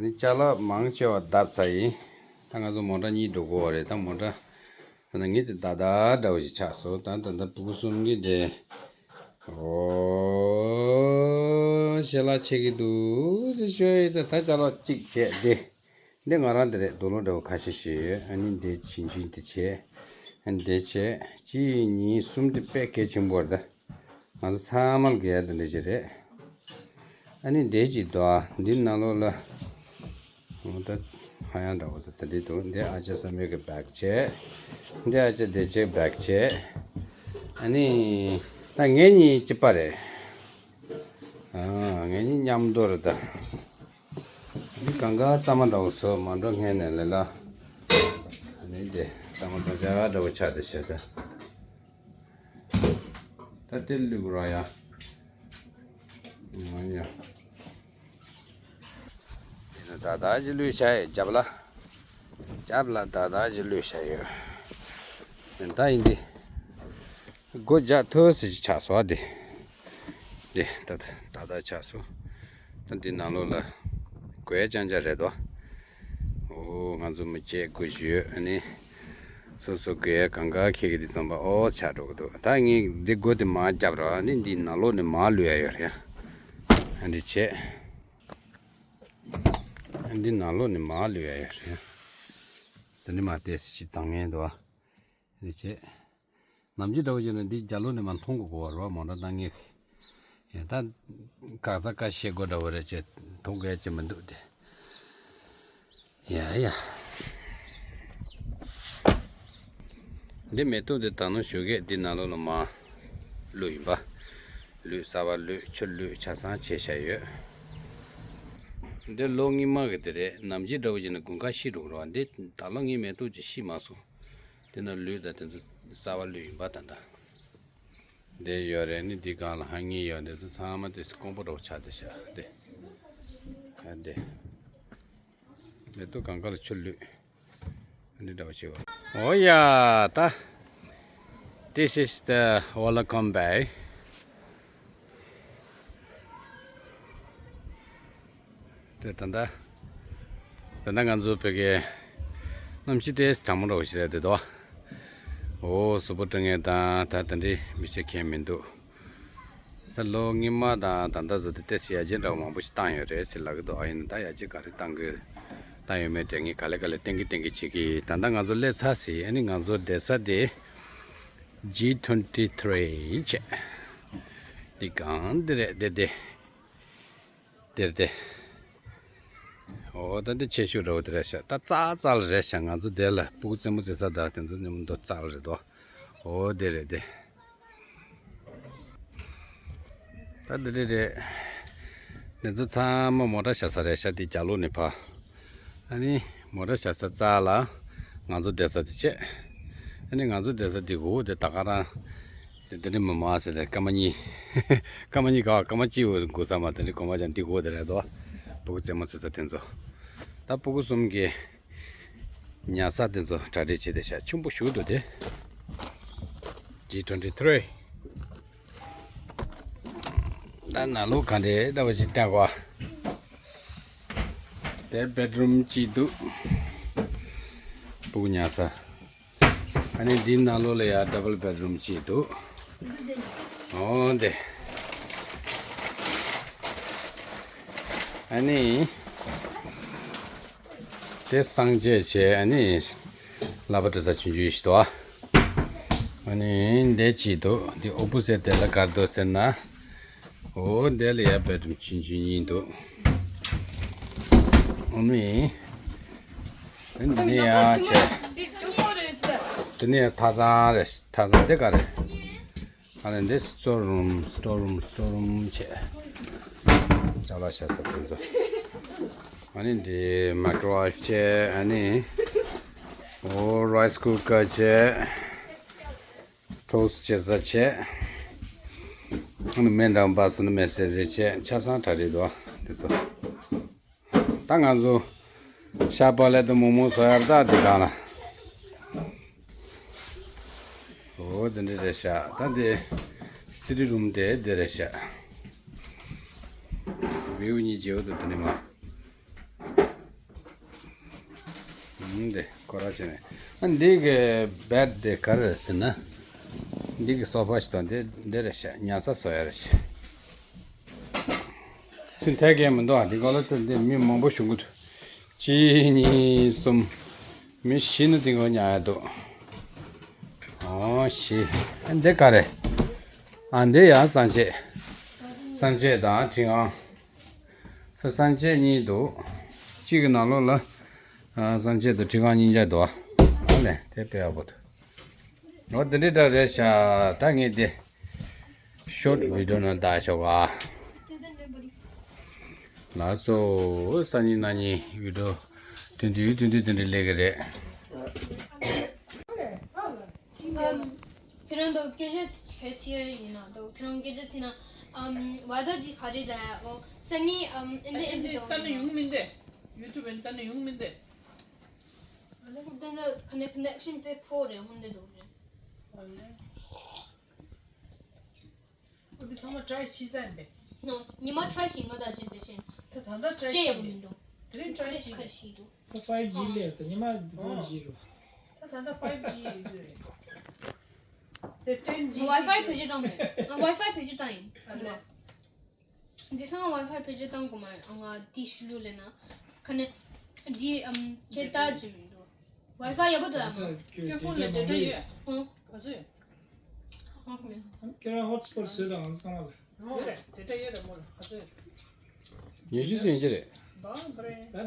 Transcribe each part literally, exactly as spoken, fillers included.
ནི་ཅ་ལག་མང་ཆེ་བ་བརྡབས་ཚར་ཡིན། ད་ང་ཚོ་མོ་ཊ་གཉིས་འགྲོ་དགོས་པ་རེད། ད་མོ་ཊ་ད་ནི་ངས་དེ་ད་ད་འདྲ་བོ་ཞིག་ཆགས་སོང་། ད་ད་ད་སྤུ་གུ་གསུམ་གྱིས་དེ་འོ་ཞལ་ལག་ཆད་ཀྱི་འདུག་ཟེར་ཤོད་ཡིན། ད་ད་ཅ་ལག་གཅིག་བྱས་དེ། འདི་ང་རང་དེ་རེད། རྡོ་ལོ་འདྲ་བོ་ཁ་ཤས་ཤིག་ཡོད། ཨ་ནི་འདི་ཆིན་ཆིན་དེ་བྱས། ཨ་ནི་འདི་བྱས། གཅིག་གཉིས་གསུམ་དེ་དཔེ་གལ་ཆེན་པོ་རེད། ད་ང་ཚོ་ཚང་མ་ལ་དགོས་ཡ་དེ་འདྲ་ཅིག་རེད། ཨ་ནི་འདི་གཅིག་འདུག་ཨ། འདི་ནང་ལོགས་ལ་འོ་ད་ཧ་ཡང་འདྲ་བོ་ད་དེ་འདྲ་འདུག་འདི་ཨ་ཅག་བསམ་ཡས་ཀྱི་བེག་བྱས། འདི་ཨ་ཅག་བདེ་ཆེན་བེག་བྱས། ཨ་ནི་ད་ངེད་གཉིས་གཅིག་པ་རེད། ཨ། ངེད་གཉིས་མཉམ་དུ་རེད་ད། འདི་གང་ག་གཙང་མ་འདྲ་བོ་བཟོ་མ་འགྲོ་སྔས་ནས་ལས་ལ། ཨ་ནི་དེ་གཙང་མ་གཙང་ཆ་འདྲ་བོ་ཆགས་བསྡད་བྱས་ད། ད་དེ་བླུགས་རོགས་ཡ། ང་ཡ། དེ་ནས་ད་ད་ཅི་བླུགས་བྱས་ཡོད་རྒྱབ་ལ། རྒྱབ་ལ་ད་ད་ཅི་བླུགས་བྱས་ཡོད། ད་ཡིན་དེ། སྒོ་རྒྱག་ཐུབ་ཟེར་ཅིག་ཆགས་སོང་ཨ་དེ། དེ་ད་ད་ད་ཆགས་སོང་། ད་འདི་ནང་ལོགས་ལ་གོས་རྐྱང་རྐྱང་རེད་དོ། འོ་ང་ཚོ་མི་བྱེད་དགོས་ཞུ་ཡོད། ཨ་ནི་སོ་སོ་གོས་གང་ག་ཁྱེད་ཀྱི་འདི་ཙམ་པ་ཨོ་ཆགས་འགྲོ་གི་འདུག་ད་ངས་འདི་སྒོ་དེ་མར་རྒྱབ་རོགས། ཨ་ནི་འདི་ནང་ལོགས་ནས་མར་བླུགས་ཡ་ཡོད་རེད། ཨ་འདི་བྱས། ཨ་འདི་ནང་ལོགས་ནས་མར་བླུགས་ཡ་ཡོད་རེད། ད་ནི་མ་བལྟས་ཤི་བཟང་ངན་འདུག་ཨ། རེད་བྱས། ནམ་རྒྱུན་འདྲ་བོ་བྱས་ན་འདི་རྒྱ་ལོ་ནས་མར་མཐོང་དགོས་གོ་བ་རོ། མོ་ཊ་བཏང་ངེས། ཡ་ད་ག་ས་ག་ཤེད་སྒོ་འདྲ་བོ་རེད་བྱས་མཐོང་གལ་ཅི་མི་འདུག་དེ། ཡ་ཡ། འདི་མེ་ཏོག་འདི་ད་ནང་ཞོགས་ཀས་འདི་ནང་ལོགས་ལ་མར་བླུགས་ཡིན་པ། བླུགས་གསར་པ་བླུགས་ཆུ་བླུགས་ཆ་ཚང་བྱས་བཞག་ཡོད། འདི་ལོ་སྔོན་མ་གི་དེ་རེད། ནམ་རྒྱུན་འདྲ་བོ་བྱས་ན་དགུན་ཁ་ཤི་འགྲོ་གི་རེད་བ། འདི་ད་ལོ་ངའི་མེ་ཏོག་ཅིག་ཤི་མ་སོང་། དེ་ན་ལུད་དང་དེ་ཚོ་གསར་པ་ལུད་ཡིན་པ་ད་ལྟ། འདི་ཡོད་རེད། ནི་འདི་སྒང་ལ་ཧ་ངེས་ཡོད། འདི་ཚོ་ཚང་མ་དེ་ཀོང་པོ་འདྲ་བོ་ཆགས་བསྡད་ཤག་འདི། ཨ་འདི། མེ་ཏོག་སྒང་ག་ལ་ཆུ་ལུད། འདི་འདྲ་བོ་ཞིག་ཡོད། འོ་ཡ། ད། This is the Ola Kombai. དེ་ད་ལྟ། ད་ལྟ་ང་ཚོ་བོད་སྐད་གནམ་གཤིས་དེ་གྲང་མོ་འདྲ་བོ་ཞིག་རེད་དེ་དོ། འོ་གཟུགས་པོ་སྐྲངས་མཁན་དང་ད་དེ་འདྲའི་མི་ཤེས་མཁན་མི་འདུག་ད་ལོ་སྔོན་མ་དང་ད་ལྟ་བཟོ་དེ་ཏོག་ཙམ་ཡར་རྒྱས་འདྲ་བོ་མང་པོ་ཞིག་བཏང་ཡོད་རེད་ཟེར་ལབ་ཀྱི་འདུག་ཨ་ཡིན་ན་ད་ཡར་རྒྱས་ག་རེ་བཏང་དགོས་བཏང་ཡོད་མེད་དེ་ངས་ག་ལེ་ག་ལེ་བསྟན་གི་བསྟན་གི་བྱེད་ཀྱི། ད་ལྟ་ང་ཚོ་སླེབས་ཚར་ཟིན། ཨ་ནི་ང་ཚོ་བསྡད་ས་དེ་ཇི་ཊུ་ཝེན་ཊི་ཐི་རི་བྱས། འདི་སྒང་འདི་རེད་དེ་དེ། དེར་དེ། འོ་ད་འདི་ཆེ་ཤོས་འདྲ་བོ་དེ་རེད་ཤག་ད་ཙག་ཙག་ལ་རེད་ཤག་ང་ཚོ་དེ་ལ་སྤུ་གུ་རྩེད་མོ་རྩེ་ས་དང་དེ་ཚོ་མཉམ་དུ་ཙག་ལ་རེད་དོ། འོ་དེ་རེད་དེ། ད་འདི་རེད་རེད། འདི་ཚོ་ཚང་མ་མོ་ཊ་བཞག་ས་རེད་ཤག་དེ་རྒྱ་ལོ་ནས་ཕར། ཨ་ནི་མོ་ཊ་བཞག་ས་རྩ་ལ་ང་ཚོ་བསྡད་ས་དེ་བྱས། ཨ་ནི་ང་ཚོ་བསྡད་ས་དེ་གོ་དེ་ད་ག་རང་དེ་དེ་ནི་མི་མང་ཟེར་ལེ་སྐར་མ་གཉིས། སྐར་མ་གཉིས་ག་སྐར་མ་གཅིག་འོ་འགོར་ས་མ་དེ་ནི་གོ་མ་ཅང་དེ་གོ་དེ་རེད་དོ། སྤུ་གུ་རྩེད་མོ་རྩེ་ས་དེ་ཚོ། ད་སྤུ་གུ་གསུམ་གྱི་ཉལ་ས་དེ་ཚོ་གྲ་སྒྲིག་བྱས་ཏེ་བཞག་ཆེན་པོ་ཞིག་འདུག་དེ། ཇི་ཊུ་ཝེན་ཊི་ཐི་རི། ད་ནང་ལོགས་ག་འདྲ་འདྲ་བ་ཞིག་བལྟ་གོ། དེར་བེད་རུམ་གཅིག་འདུག་སྤུ་གུ་ཉལ་ས། ཨ་ནི་འདི་ནང་ལོགས་ལ་ཡང་ཌབ་བལ་བེད་རུམ་གཅིག་འདུག་འོ་འདི། ཨ་ནི། དེ་སངས་རྒྱས་བྱས་ཨ་ནི། ལག་པ་འདྲ་ས་ཆུང་ཆུང་ཞིག་འདུག་ཨ་ནི་འདི་གཅིག་འདུག་འདི་ཨོ་པོ་སི་ཊི་དེ་ལ་ག་རེ་འདུག་ཟེར་ན། འོ་འདི་ལ་ཡ་བེད་རུམ་ཆུང་ཆུང་གཉིས་འདུག་ཨ་ནི། འདི་ནས་ཡ་བྱས། འདི་ནས་ཡ་ཐབ་ཚང་རེད། ཐབ་ཚང་འདི་ག་རེ། ཨ་ནི་འདི་སི་ཊོར་རུམ། སི་ཊོར་རུམ། སི་ཊོར་རུམ་བྱས། ཅ་ལག་བཞག་ས་དེ་ཚོ། ཨ་ནི་འདི་མའི་ཀོ་རོ་ཝེབ་བྱས། ཨ་ནི། འོ་རའི་སི་ཀུ་ཀར་བྱས། ཊོ་སི་ཊི་བྱེད་ས་བྱས། ཨ་ནི་སྨན་འདྲ་འབག་སོང་ན་སྨན་ཟས་རེ་བྱས། ཆ་ཚང་གྲ་སྒྲིག་འདུག་དེ་ཚོ། ད་ང་ཚོ་ཤ་པག་ལེབ་དང་མོག་མོག་བཟོ་ཡག་ད་འདི་སྒང་ལ། འོ་དེ་འདྲ་རེད་ཤག་ད་འདི་སི་ཊི་རུམ་དེ་འདི་རེད་ཤག་བིའུ་གཉིས་མཇལ་འདུག་དེ་ནས་མ། འདི་ཁོ་ར་བྱས་ནས། ཨ་འདི་གི་བེད་དེ་ག་རེ་རེད་ཟེར་ན། འདི་གི་སོ་ཕ་ཞིག་དང་འདི་འདི་རེད་ཤག་ཉལ་ས་བཟོ་ཡ་རེད་ཤག་ཚུན་ཐད་ཀའི་མི་འདུག་ཨ་འདི་གོ་ལ་ཏེ་འདི་མི་མང་པོ་ཞུགས་ཀྱི་འདུག་གཅིག་གཉིས་གསུམ། མི་བཞི་ནི་འདི་གོ་ཉལ་ཡ་འདུག་ཨོ་བཞི། ཨ་འདི་ག་རེད། ཨ་འདི་ཡང་སང་བྱེད། སང་བྱེད་དང་དྲི་ངང་། ས་སང་བྱེད་གཉིས་འདུག་གཅིག་གི་ནང་ལོགས་ལ་ཨ་སང་བྱེད་དང་དྲི་ངང་གཉིས་ཆ་འདུག་ཨ་ལས་དེ་དཔེ་ཡག་པོ་འདུག་འོ་དེ་འདྲའི་འདྲ་རེད་ཤག་ད་ངས་དེ་ཤོར་ཊི་བི་ཌི་ཡོ་ནང་བཏང་ཆོག་ག་ལགས་སོ། སང་ཉིན་གནངས་ཉིན་བི་ཌི་ཡོ་དེ་འདྲའི་དེ་འདྲའི་དེ་འདྲའི་སླེབས་ཀྱི་རེད། ཨམ། ཁྱེད་རང་ཚོ་སྐད་ཆ་བཤད་ཐུབ་ཡ་ཡིན་ན་འདུག་ཁྱེད་རང་སྐད་ཆ་དྲིས་ན། ཨམ། ཝེ་དར་འདི་ག་རེ་རེད། འོ་སང་ཉིན་ཨམ་ཨེ་འདི་ཨེ་ཨེ་འདི་འདི་ལྟ་ན་ཡོང་མི་འདི། ཡུ་ཊུབ་ཨེ་ལྟ་ན་ཡོང་མི་འདི། ཨ་ལེ། ཁོ་དེ་འདྲ་ཁ་ནས་ཀོ་ནེག་ཤན་དཔེ་ཕོ་རེད། ཧོན་འདྲ་འདུག་རེད། ཨ་ལེ། ཨོ་དེ་ཚང་མ་ཊྲའི་བྱས་ས་ཡིན་པས། ནོ། ཉི་མ་ཊྲའི་བྱས་མ་ད་ཅི་འདྲ་བྱས། ད་ད་ལྟ་ཊྲའི་ཅི་ཡང་བྱས་མི་འདུག་དེ་རིང་ཊྲའི་ཁ་བྱས་ཤི་འདུག་ད་ཕའིབ་ཇི་སླེབས་ད་ཉི་མ་ཕོར་ཇི་རུ། ད་ད་ལྟ་ཕའིབ་ཇི་ཡོད་རེད། དེ་ཊེན་ཇི་ཝའི་ཕའི་བེད་སྤྱོད་བཏང་མེད། ཝའི་ཕའི་བེད་སྤྱོད་བཏང་ཡིན། ཨ་ལེ། འདི་སང་ཝའི་ཕའི་བེད་སྤྱོད་བཏང་དགོས་མ་རེད། ང་འདི་ཤུ་ལུ་ལེ་ན། ཁ་ནས་འདི་ཨམ་ཁེ་ཏ་ཇི་མི་འདུག་ཝའི་ཕའི་ཡག་པོ་འདུག་ཨ་མ། ཁྱོད་ཁོང་ལ་ཌེ་ཊ་ཡོད། ཧོ། ག་ཚོད་ཡོད། ཧོ་ཁོ་མེད། ཁྱེད་རང་ཧོཊ་སྤོཊ་བཟོས་དང་ང་ཚོ་ཚང་མ་ལ། ཡོད་རེད། ཌེ་ཊ་ཡོད་རེད་མོ་ལ། ག་ཚོད་ཡོད། ཉི་ཤུ་ཙམ་ཅིག་རེད། ད་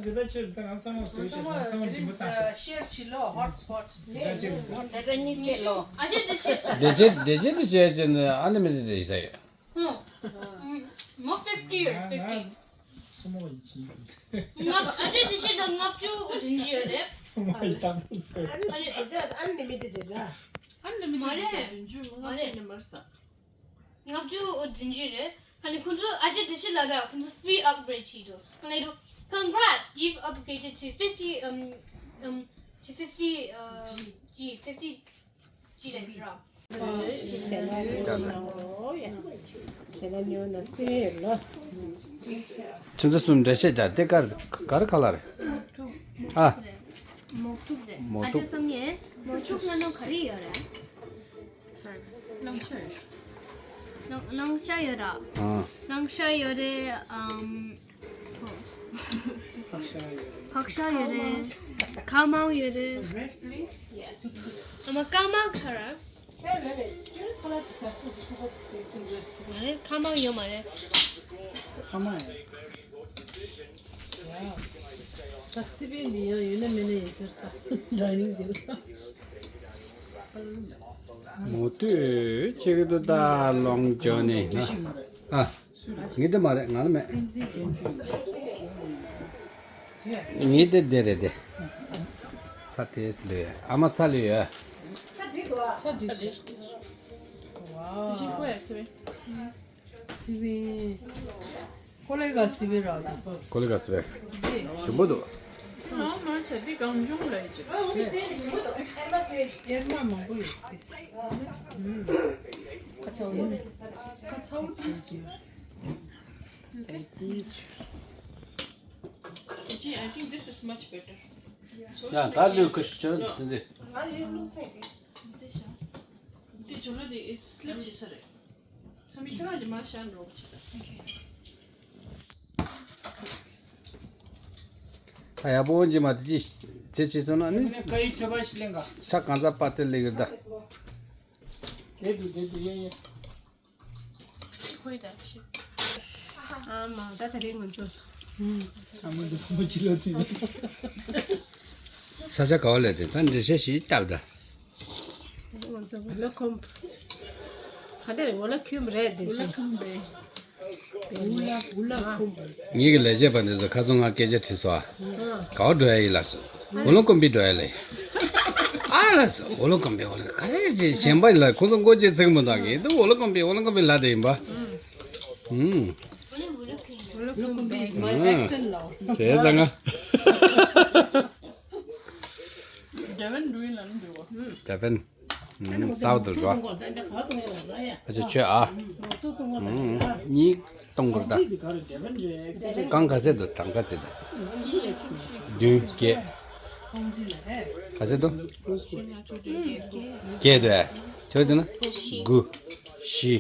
འདི་ལྟ་ཁྱོད་ད་ང་ཚང་མ་བཟོས་བྱས་ང་ཚང་མ་སྦྱིན་པ་བཏང་ཤག་ཤེར་བྱེད་ལོ་ཧོཊ་སྤོཊ། ད་ཅིག་ང་ད་ལྟ་གཉིས་བལྟས་ལོ། ཨ་ཅེ་འདི་ཤེར། བདེ་སྐྱིད་བདེ་སྐྱིད་དུ་བྱས་བྱས་ནས་ཨ་ནི་མི་འདི་དེ་ཡིན་ས་ཡོད། ཧུང་། མོ་ཕིཕ་ཊི་ཡོད། ཕིཕ་ཊི། སུ་མོ་ཡིན་ཅིང་། ལྔ་ཨ་ཅེ་འདི་ཤེར་ད་ལྔ་བཅུ་བདུན་ཅུ་ཡོད་རེད། སུ་མོ་ཡིན་ད་མོ་སུ། ཨ་ནི་མི་འདི་འདྲ། ཨ་ནི་མི་འདི་འདྲ་བདུན་ཅུ་ལྔ་བཅུ་ནི་མར་ས། ལྔ་བཅུ་བདུན་ཅུ་རེད། ཧ་ནི་ཁོང་ཚོ་ཨ་ཅེ་དེ་ཤི་ལ་ར་ཁོང་ཚོ་free upgrade བྱས་འདུག་ཁོང་ལ་འདུག Congrats, you've upgraded to fifty, um, um, to fifty, uh, G, fifty G རེད་ར། ཁྱེད་ཚོ་གསུམ་འགྲེལ་བཤད་རྒྱག་དེ་གར་གར་ཁ་ལ་རེད། ཨ། མོག་ཐུག་རེད། མོག་ཐུག་ཨ་ཅེ་སང་ངས་མོག་ཐུག་ང་ནོ་ག་རེ་ཡོད་རེད། སོ་རི། གླང་ཤ་ཡོད། གླང་གླང་ཤ་ཡོད་ར། ཨ། གླང་ཤ་ཡོད་རེད། ཨམ། ཕག་ཤ་ཡོད་རེད། ཁ་མང་ཡོད་རེད། ཨ་མ་ཀ་མ་ཁ་ར། མ་རེད། ཁ་མང་ཡོད་མ་རེད། ཁ་མང་ཡོད། ད་སི་པན་འདི་ཡང་ཡོད་ན་མེད་ན་ཡིན་ཟེར་ད་ཌའི་ནིང་འདི་ལ། མོ་ཏོས་ཁྱེད་ཀྱི་ཏུ་ད་ལོང་ཅོ་ནི་ན། ཨ། ངེད་དུ་མ་རེད། ང་ལ་མེད། ངེད་དེ་དེ་རེད་དེ། ཚ་དེ་ལོས་ཨ་མ་ཚ་ལོས། ཚ་འགྲིག་འགྲིག་ཝའོ། དེ་བཞིན་ཁོ་ཡ་སི་པན། སི་པན། ཀོ་ལེ་ག་སི་པན་ར། ཀོ་ལེ་ག་སི་པན། འདི། ཞིམ་པོ་འདུག་ང་མ་ཆ་འདི་གང་བྱུང་ལ་ཡི་ཅིག་ཨེར་མ་མང་པོ་ཡོད་དེ། ཁ་ཚ་བོ་ཡིན། ཁ་ཚ་བོ་ཚིག་ཟེར། Like this. Actually, I think this is much better. ཡ་ད་ལུས་ཁུ་ཤི་ཆོད་དེ་འདི། འདི་ཇོ་ལོ་དེ་ཨིས་སི་ལིབ་བྱེད་ས་རེད། ས་མི་ཁྱོད་རང་གི་མ་ཤར་འགྲོ་བྱེད་ད། ད་ཡག་པོ་འཇི་མ་དེ་ཅི་དེ་ཅི་སོང་ན་ནི། ཀ་ཡི་ཐོད་པ་ཞིག་ལེན་ག་ཤ་གང་ཚ་པ་དེ་ལེགས་ད། དེ་དུ་དེ་དུ་ཡེ་ཡེ། ཁོའི་ད་ཤི། ཨ་མ་ད་ད་རིང་ང་ཚོ། ཨ་མ་འདི་ཁོ་མོ་ཅི་ལོ་དུས། ས་ཆ་ག་བ་ལས་དེ་ད་འདྲི་བཤད་ཞིག་བཏབ་ད། ང་ཚོ་ཝེ་ལ་ཀམ། ག་འདྲ་རེད། ཝེ་ལ་ཀམ་རེད་དེ་ཝེ་ལ་ཀམ་རེད། ཝེ་ལ་ཝེ་ལ་ཀམ། ངེད་ཀྱི་ལས་བྱེད་པ་འདི་ཚོ་ཁ་ཚོན་ང་སྐད་ཆ་དྲིས་སོ། ག་བ་འགྲོ་ཡ་ཡིན་ལགས་སོ། ཝེ་ལ་ཀམ་པི་འགྲོ་ཡ་ལེ། ཨ་ལགས་སོ། ཝེ་ལ་ཀམ་པི་ཝེ་ལ་ག་རེ་ཅེས་གཞན་པ་ལ་ཁོང་ཚོ་མགོ་ཅེས་ཚིག་མི་འདུག་ངེད་དུ་ཝེ་ལ་ཀམ་པི་ཝེ་ལ་ཀམ་པི་ལ་དེ་ཡིན་པ། ཧུམ། ཝེ་ལ་ཀམ་པི། It's my accent now. བྱས་ཙང་ང་། ཌེ་ཝན་འགྲོ་ཡིན་ལ་ནི་འགྲོ་བ། ཌེ་ཝན། ཨུམ། སའུ་ཐར་འགྲོ། ཨ་ཅེ་ཁྱོད་ཨ། ཨུམ། གཉིས་གཏོང་དགོས་ད། རྐང་ག་ཚད་འདུག་གྲངས་ག་ཚད་འདུག་བདུན་བརྒྱད། ག་ཚོད་འདུག་བརྒྱད་འདུག་ཨེ། ཁྱོད་དེ་ན་དགུ། བཞི།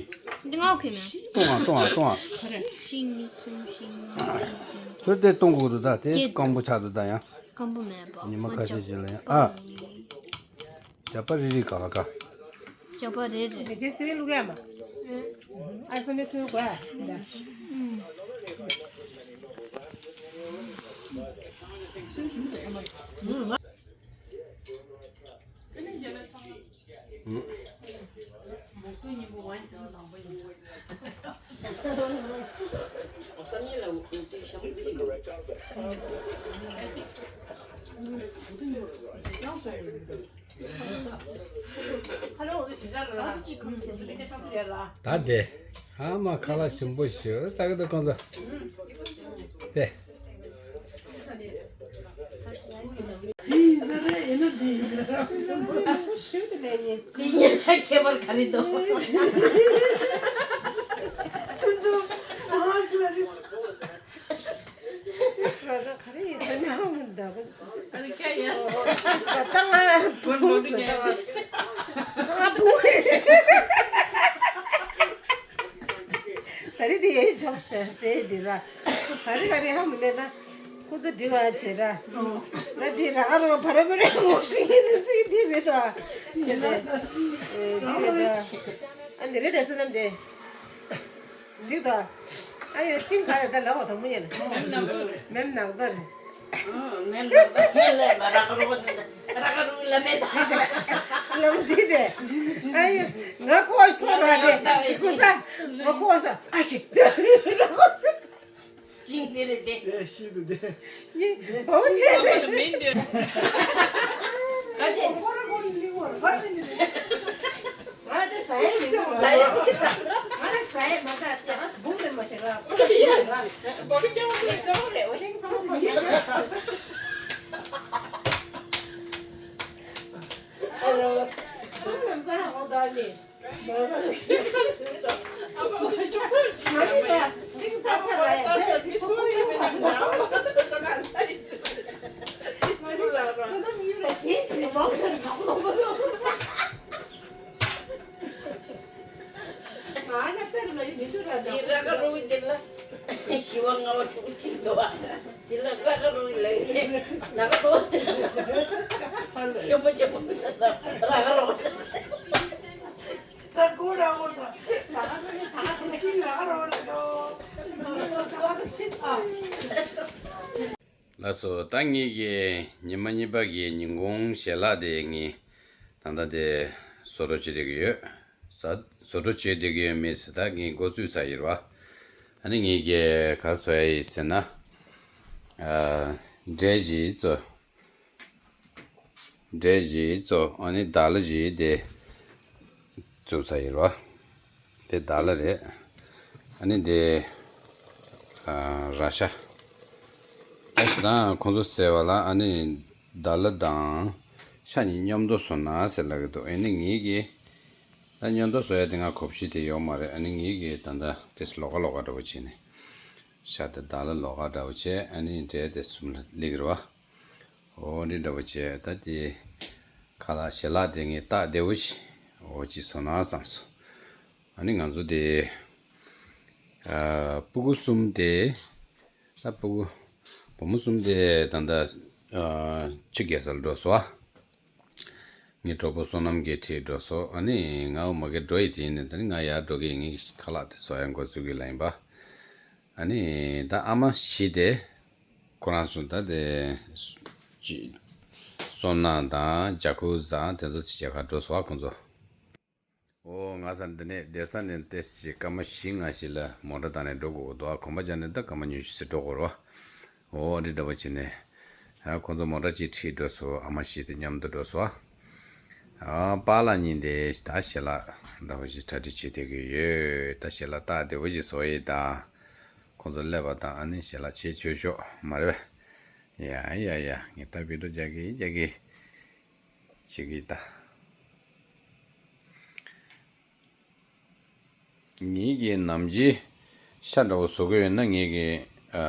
འདི་ང་ཁོས་མེད། སྟོང་བ་སྟོང་བ་སྟོང་བ། བཞི་གཉིས་གསུམ་བཞི་ལྔ། ཁྱོད་དེ་གཏོང་དགོས་འདུག་ད་དེ་སྐམ་པོ་ཆགས་འདུག་ད་ཡང་། སྐམ་པོ་མེད་པ། ཉི་མ་ཁ་ཤས་ཤིག་ལ་ཡང་ཨ། ཇག་པ་རེ་རེ་ག་ལ་ཀ། ཇག་པ་རེ་རེ། དེ་ཚེ་སེ་བའི་ལུག་ཡ་མ། ཨ་སེ་མེ་སེ་གོ་ཡ། ད་དེ་ཧ་མ་ཁ་ལག་ཞིམ་པོ་ཞུ་ས་གི་འདུག་ཁོང་ཚོ། དེ། དེ་ཡིན་ན་ཁྱད་པར་ག་རེ་འདུག་ད་རེས་དེ་ཡའི་ཆོག་ཤ་རྩེ་དེ་ལ། ད་རེས་ག་རེ་ཧ་མི་གནས་ན། ཁོ་ཚོ་འདྲི་བ་བྱེད་ར། ང་དེ་ར་ག་རུ་བ་བ་ར་བ་ར་ངོ་ཤེས་ཀྱི་འདུག་ཚིག་འདི་རེད་དོ། དེ་ནས་འདི་རེད་དོ། ཨ་འདི་རེད་དེ་བསོད་ནམས་དེ། འགྲིག་དོ། ཨ་ཡོ་ཅིང་ག་རེ་ད་ལ་བ་དང་མོ་ཡིན། མེམ་ནག་ད་རེད། མེམ་ནག་ད་རེད། ལ་མེ་ད། ལམ་འདྲི་དེ། ཨ་ཡོ་ང་ཁོ་ཐོ་ར་དེ་ཁོ་ས་ང་ཁོ་ས་ཨ་ཁེ། ཅིང་དེ་རེད་དེ། དེ་ཤི་དུ་དེ། ཡེ་ཨོ་དེ་རེད། མིན་དེ། ག་ཅི། ང་དེ་ཟ་ཡ་མིན་ནོ། ཟ་ཡ། ང་དེ་ཟ་ཡ་མ་ད་དེ་ང་སྦུག་རེ་མ་ཤེས་ར། ཁོ་ལ་ཤེས་ར། སྦུག་རེ་ཚང་མ་ཕ་གི་ར། ཧེ་ལོ། ཁོ་ལམ་སང་ཧ་གོ་ད་ནི། ཞི་བ་ལྔ་པ་དྲུག་ཅིག་འདུག་བ། དེ་ལ་ར་ཁ་རུ་ལ་ཡིན་ན་ག་འདུག་ཆེན་པོ་ཆེན་པོ་ཆ་ཚང་ར་ཁ་རུ། ད་གོ་ར་གོ་ས་ན་ཁ་རུ་ནི་ད་ཁ་རུ་ཅིག་ར་ཁ་རུ་ལ་འདུག་ལགས་སོ། ད་ངེད་ཀྱི་ཉི་མ་གཉིས་པ་གི་ཉིན་གུང་ཞལ་ལག་དེ་ངས་ད་ལྟ་དེ་བཟོ་འདྲ་བྱེད་བསྡད་ཀྱི་ཡོད། ཟ། བཟོ་འདྲ་བྱེད་བསྡད་ཀྱི་ཡོད་མེད་ཟེར་ད་ངས་འགོ་བཙུགས་ཚར་ཡིན་པ། ཨ་ནི་ངེད་ཀྱིས་ག་རེ་བཟོ་ཡ་ཡིན་ཟེར་ན། ཨ། འབྲས་ཞིག་བཙོ། འབྲས་ཞིག་བཙོ། ཨ་ནི་དར་ལ་ཞིག་དེ་བཙུགས་ཚར་ཡིན་པ། དེ་དར་ལ་རེད། ཨ་ནི་དེ་ཨ། ར་ཤ། ཨ་ཞེ་དྲག་ཁོང་ཚོ་ཟེར་བ་ལ་ཨ་ནི་དར་ལ་དང་ཤ་གཉིས་མཉམ་དུ་བཟོ་ན་ཟེར་ལབ་ཀྱི་འདུག་ཨ་ནི་ངེད་ཀྱིས་ད་མཉམ་དུ་བཟོ་ཡ་དེ་ང་གོམས་གཤིས་དེ་ཡོད་མ་རེད། ཨ་ནི་ངེད་ཀྱིས་ད་ལྟ་དེ་ལོགས་ཀ་ལོགས་ཀ་འདྲ་པོ་བྱས་ནས་ཤ་དེ་དར་ལ་ལོགས་ཀ་འདྲ་པོ་བྱས། ཨ་ནི་འབྲས་དེ་གསུམ་ལ་སླེབས་ཀྱི་རེད་པ། འོ་འདི་འདྲ་པོ་བྱས། ད་དེ་ཁ་ལག་ཞལ་ལག་དེ་ངས་སྟབས་བདེ་པོ་ཞིག་འོ་ཅིག་བཟོ་ན་བསམ་སོང་། ཨ་ནི་ང་ཚོ་དེ་ཨ། སྤུ་གུ་གསུམ་དེ། ད་སྤུ་གུ་བུ་མོ་གསུམ་དེ་ད་ལྟ་ཨ། ཕྱི་རྒྱལ་ས་ལ་འགྲོ་སོང་། ངའི་གྲོགས་པོ་བསོད་ནམས་ཀྱིས་ཁྲིད་འགྲོ་སོང་། ཨ་ནི་ང་འོ་མ་གི་འགྲོ་ཡི་དེ་ཡིན་ནས་ད་ནི་ང་ཡར་འགྲོ་གི་ཡིན། ངའི་ཁ་ལག་དེ་བཟོ་ཡ་འགོ་འཛུགས་གི་ལ་ཡིན་པ། ཨ་ནི་ད་ཨ་མ་བཞི་དེ། ཁོ་རང་ཚོ་ད་དེ་ཅི། སོ་ན་དང་ཇ་ཁུ་ཟ་དེ་ཚོ་ཅི་བྱེད་ག་འགྲོ་སོང་བ་ཁོང་ཚོ། འོ་ང་ཚ་འདི་ནས་བསྡད་ས་ནས་ཏེ་ཞིག་སྐར་མ་བཞི་ལྔ་ཞིག་ལ་མོ་ཊ་བཏང་ནས་འགྲོ་དགོས་འདུག་ཨ་གོམ་པ་རྒྱག་ནས་ད་སྐར་མ་ཉི་ཤུ་ཞིག་འགྲོ་དགོས་རེད་བ། འོ་འདི་འདྲ་བ་བྱས་ནས་ཨ་ཁོང་ཚོ་མོ་ཊ་ཅིག་ཁྲིད་འགྲོ་སོང་། ཨ་མ་བཞི་དེ་མཉམ་དུ་འགྲོ་སོང་ཨ། ཨ་པཱ་ལགས་གཉིས་དེ་ད་ཞལ་ལག་འདྲ་བ་ཞིག་གྲ་སྒྲིག་བྱེད་བསྡད་ཀྱི་ཡོད། ད་ཞལ་ལག་སྟབས་བདེ་བོ་ཞིག་བཟོ་ཡི་ད། ཁོང་ཚོ་སླེབས་པ་དང་ཨ་ནི་ཞལ་ལག་ཕྱེ་ཆོག་ཤོག་མ་རེད་པས། ཡ་ཡ་ཡ་ངས་ད་བི་ཌིའོ་རྒྱག་གི་རྒྱག་གི་བྱེད་ཀྱི་ད། ངེད་ཀྱིས་ནམ་རྒྱུན་ཤ་འདྲ་བོ་བཟོ་གི་ཡོད་ན་ངེད་ཀྱིས་ཨ་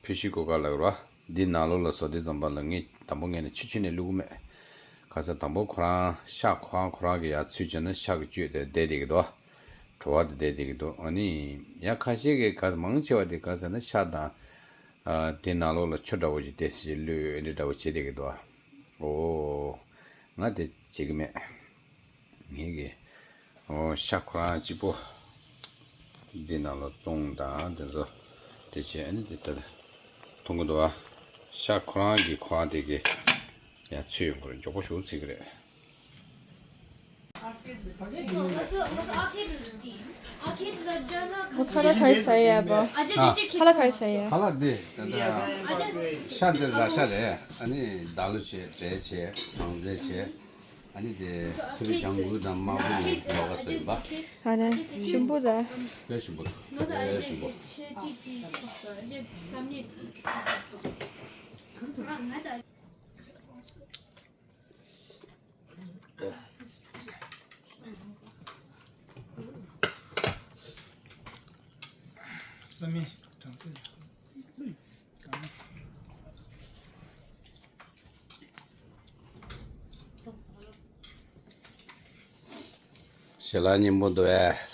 ཕི་ཤི་ཀུ་ཀར་ལབ་ར། འདི་ནང་ལོགས་ལ་བཟོ་དུས་ཙམ་པ་ལ་ངས་དང་པོ་ངས་ནི་ཆུ་ཆུ་ནས་བླུགས་མེད། ག་ས་དང་པོ་ཁོ་རང་ཤ་ཁོ་རང་ཁོ་རང་གི་ཡར་ཚུད་བྱས་ན་ཤ་གི་བཅུད་དེ་བསྡད་བསྡད་ཀྱི་འདུག་བྲོ་བ་དེ་བསྡད་བསྡད་ཀྱི་འདུག་ཨ་ནི་ཡང་ཁ་ཤས་ཀྱིས་ག་མང་ཆེ་བ་དེ་ག་ཟེར་ན་ཤ་དང་། ཨ། དེ་ནང་ལོགས་ལ་ཆུ་འདྲ་བོ་ཞིག་དེ་ཞིག་བླུགས་འདི་འདྲ་བོ་བྱེད་བསྡད་ཀྱི་འདུག་ཨོ། ང་དེ་བྱེད་ཀྱི་མེད། ངེད་ཀྱི་ཨོ་ཤ་ཁོ་རང་གཅིག་པོ་འདི་ནང་ལ་བཙོང་དང་དེ་ཚོ་དེ་བྱས་ཨ་ནི་དེ་ལྟར་མཐོང་གི་འདུག་ཨ། ཤ་ཁོ་རང་གི་ཁོ་རང་དེ་གི་ཡང་ཚོས་ཡོང་གི་རེད། མགྱོགས་པོ་ཞིག་ཚིག་གི་རེད། ཁ་ལག་ག་རེ་ཟ་ཡ་བ། ཁ་ལག་ག་རེ་ཟ་ཡ། ཁ་ལག་འདི་ད་ལྟ་ཤ་འདི་ར་ཤ་རེད། ཨ་ནི་ད་ལོ་བྱས། འབྲས་བྱས། སྦྲང་རྩི་བྱས། ཨ་ནི་དེ་སུ་རི་ལྗང་གུ་དང་དམར་པོ་ནི་ལོགས་ཀ་སོ་ཡིན་པ། ཨ་རེ་ཞིམ་པོ་ར། དཔེ་ཞིམ་པོ་འདུག་དཔེ་ཞིམ་པོ། བསམ་མེད་གྲངས་ཚད། ཞལ་ལག་སྙན་པོ་འདུག་ཨེ།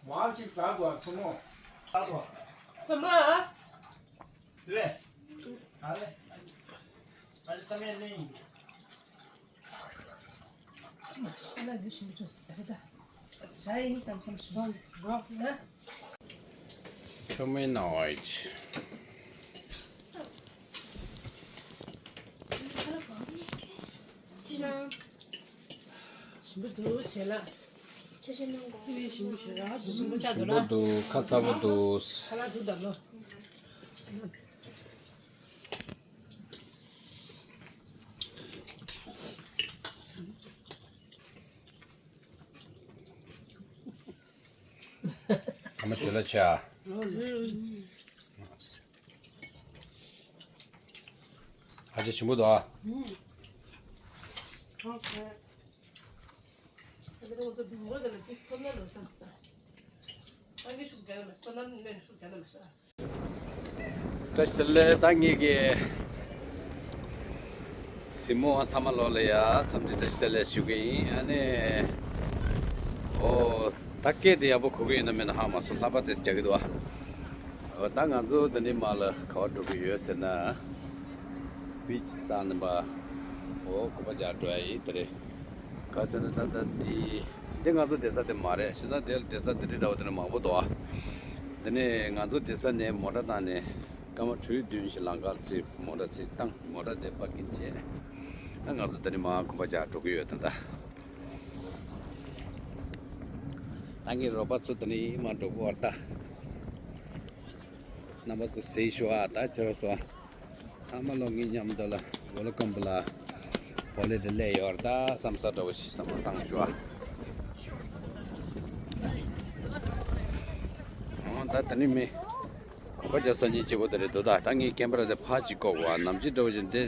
མར་ཅིག་ཟ་དགོས། མཚོ་མོ། ཟ་དགོས། མཚོ་མོ། ལེ། ཨ་ལེ། ཨ་ལེ་བསམ་ཡས་ལེན་ཡིན། ཁྱེད་ལ་ཡོད་བཞིན་པ་ཅུང་ཟ་རེ་ད། ཟ་ཡིན་བསམ་བསམ་ཞུ་རོགས་ན། Two minute. ཞིམ་པོ་འདུག་ཞལ་ལག་ཆ་ཤས་གནང་དགོས། སི་ཝི་ཞིམ་པོ་ཞེ་དྲག་འདུག་ཞིམ་པོ་ཆགས་འདུག་ཞིམ་པོ་ལ། འདུག་ཁ་ཚ་པོ་འདུག་ཁ་ལག་འདུག་ད་ལོ། ཨ་མ་ཞལ་ལག་ཆེ་ཨ། ཨ་ཅེ་ཞིམ་པོ་འདུག་ཨ། བཀྲ་ཤིས་བདེ་ལེགས། ད་ངེད་ཀྱི་གཟིགས་མོ་བ་ཚང་མ་ལོག་ལ་ཡ་འཚམས་འདྲི་བཀྲ་ཤིས་བདེ་ལེགས་ཞུ་གི་ཡིན། ཨ་ནི་ཨོ་ད་སྐད་དེ་ཡག་པོ་གོ་གི་ཡོད་ན་མེད་ན་ཧ་མ་སོང་། ལྷག་པར་དེ་རྒྱག་གི་འདུག་ཨ། ཨོ་ད་ང་ཚོ་འདི་ནས་མར་ལ་ག་པར་འགྲོ་གི་ཡོད་ཟེར་ན། བིཆ་རྩ་ནས་པ། ཨོ་གོམ་པ་རྒྱག་འགྲོ་ཡ་ཡིན་དེ་རེད། ག་ཟེར་ན་ད་ལྟ་འདི། འདི་ང་ཚོ་བསྡད་ས་དེ་མ་རེད། བྱས་ཙང་དེ་བསྡད་ས་དེ་འདྲ་འདྲ་བོ་དེ་འདྲ་མང་པོ་འདུག་ཨ། འདི་ནས་ང་ཚོ་བསྡད་ས་ནས་མོ་ཊ་བཏང་ནས་སྐར་མ་དྲུག་བདུན་ཞིག་ལམ་ཁ་ཅིག་མོ་ཊ་ཅིག་བཏང་། མོ་ཊ་དེ་པར་ཀིང་བྱས། ད་ང་ཚོ་འདི་ནས་མར་གོམ་པ་རྒྱག་འགྲོ་གི་ཡོད་ད་ལྟ། ད་ངའི་རོགས་པ་ཚོ་འདི་ནས་མར་འགྲོ་གི་ཡོད་ད། རྣམ་པ་ཚོ་གཟིགས་ཤོག་ཨ། ད་ཕྱིར་སོང་། ཚང་མ་ལོ་ངའི་མཉམ་དུ་ལ་ཝེལ་ཀམ་པུ་ལ་ཧོ་ལི་ཌེ་སླེབས་ཡོད་རེད། ད་བསམ་ས་འདྲ་བོ་ཞིག་བསམ་བློ་བཏང་ཤོག་ཨ། ཨོ་ད་ད་ནི་མི་གོམ་པ་རྒྱག་ས་གཉིས་གཅིག་པོ་དེ་རེད་འདུག་ད་ད་ངའི་ཀེམ་པ་ར་དེ་ཕར་གཅིག་བཀོག་གོ་ཨ། ནམ་རྒྱུན་འདྲ་བོ་ཞིག་འདི་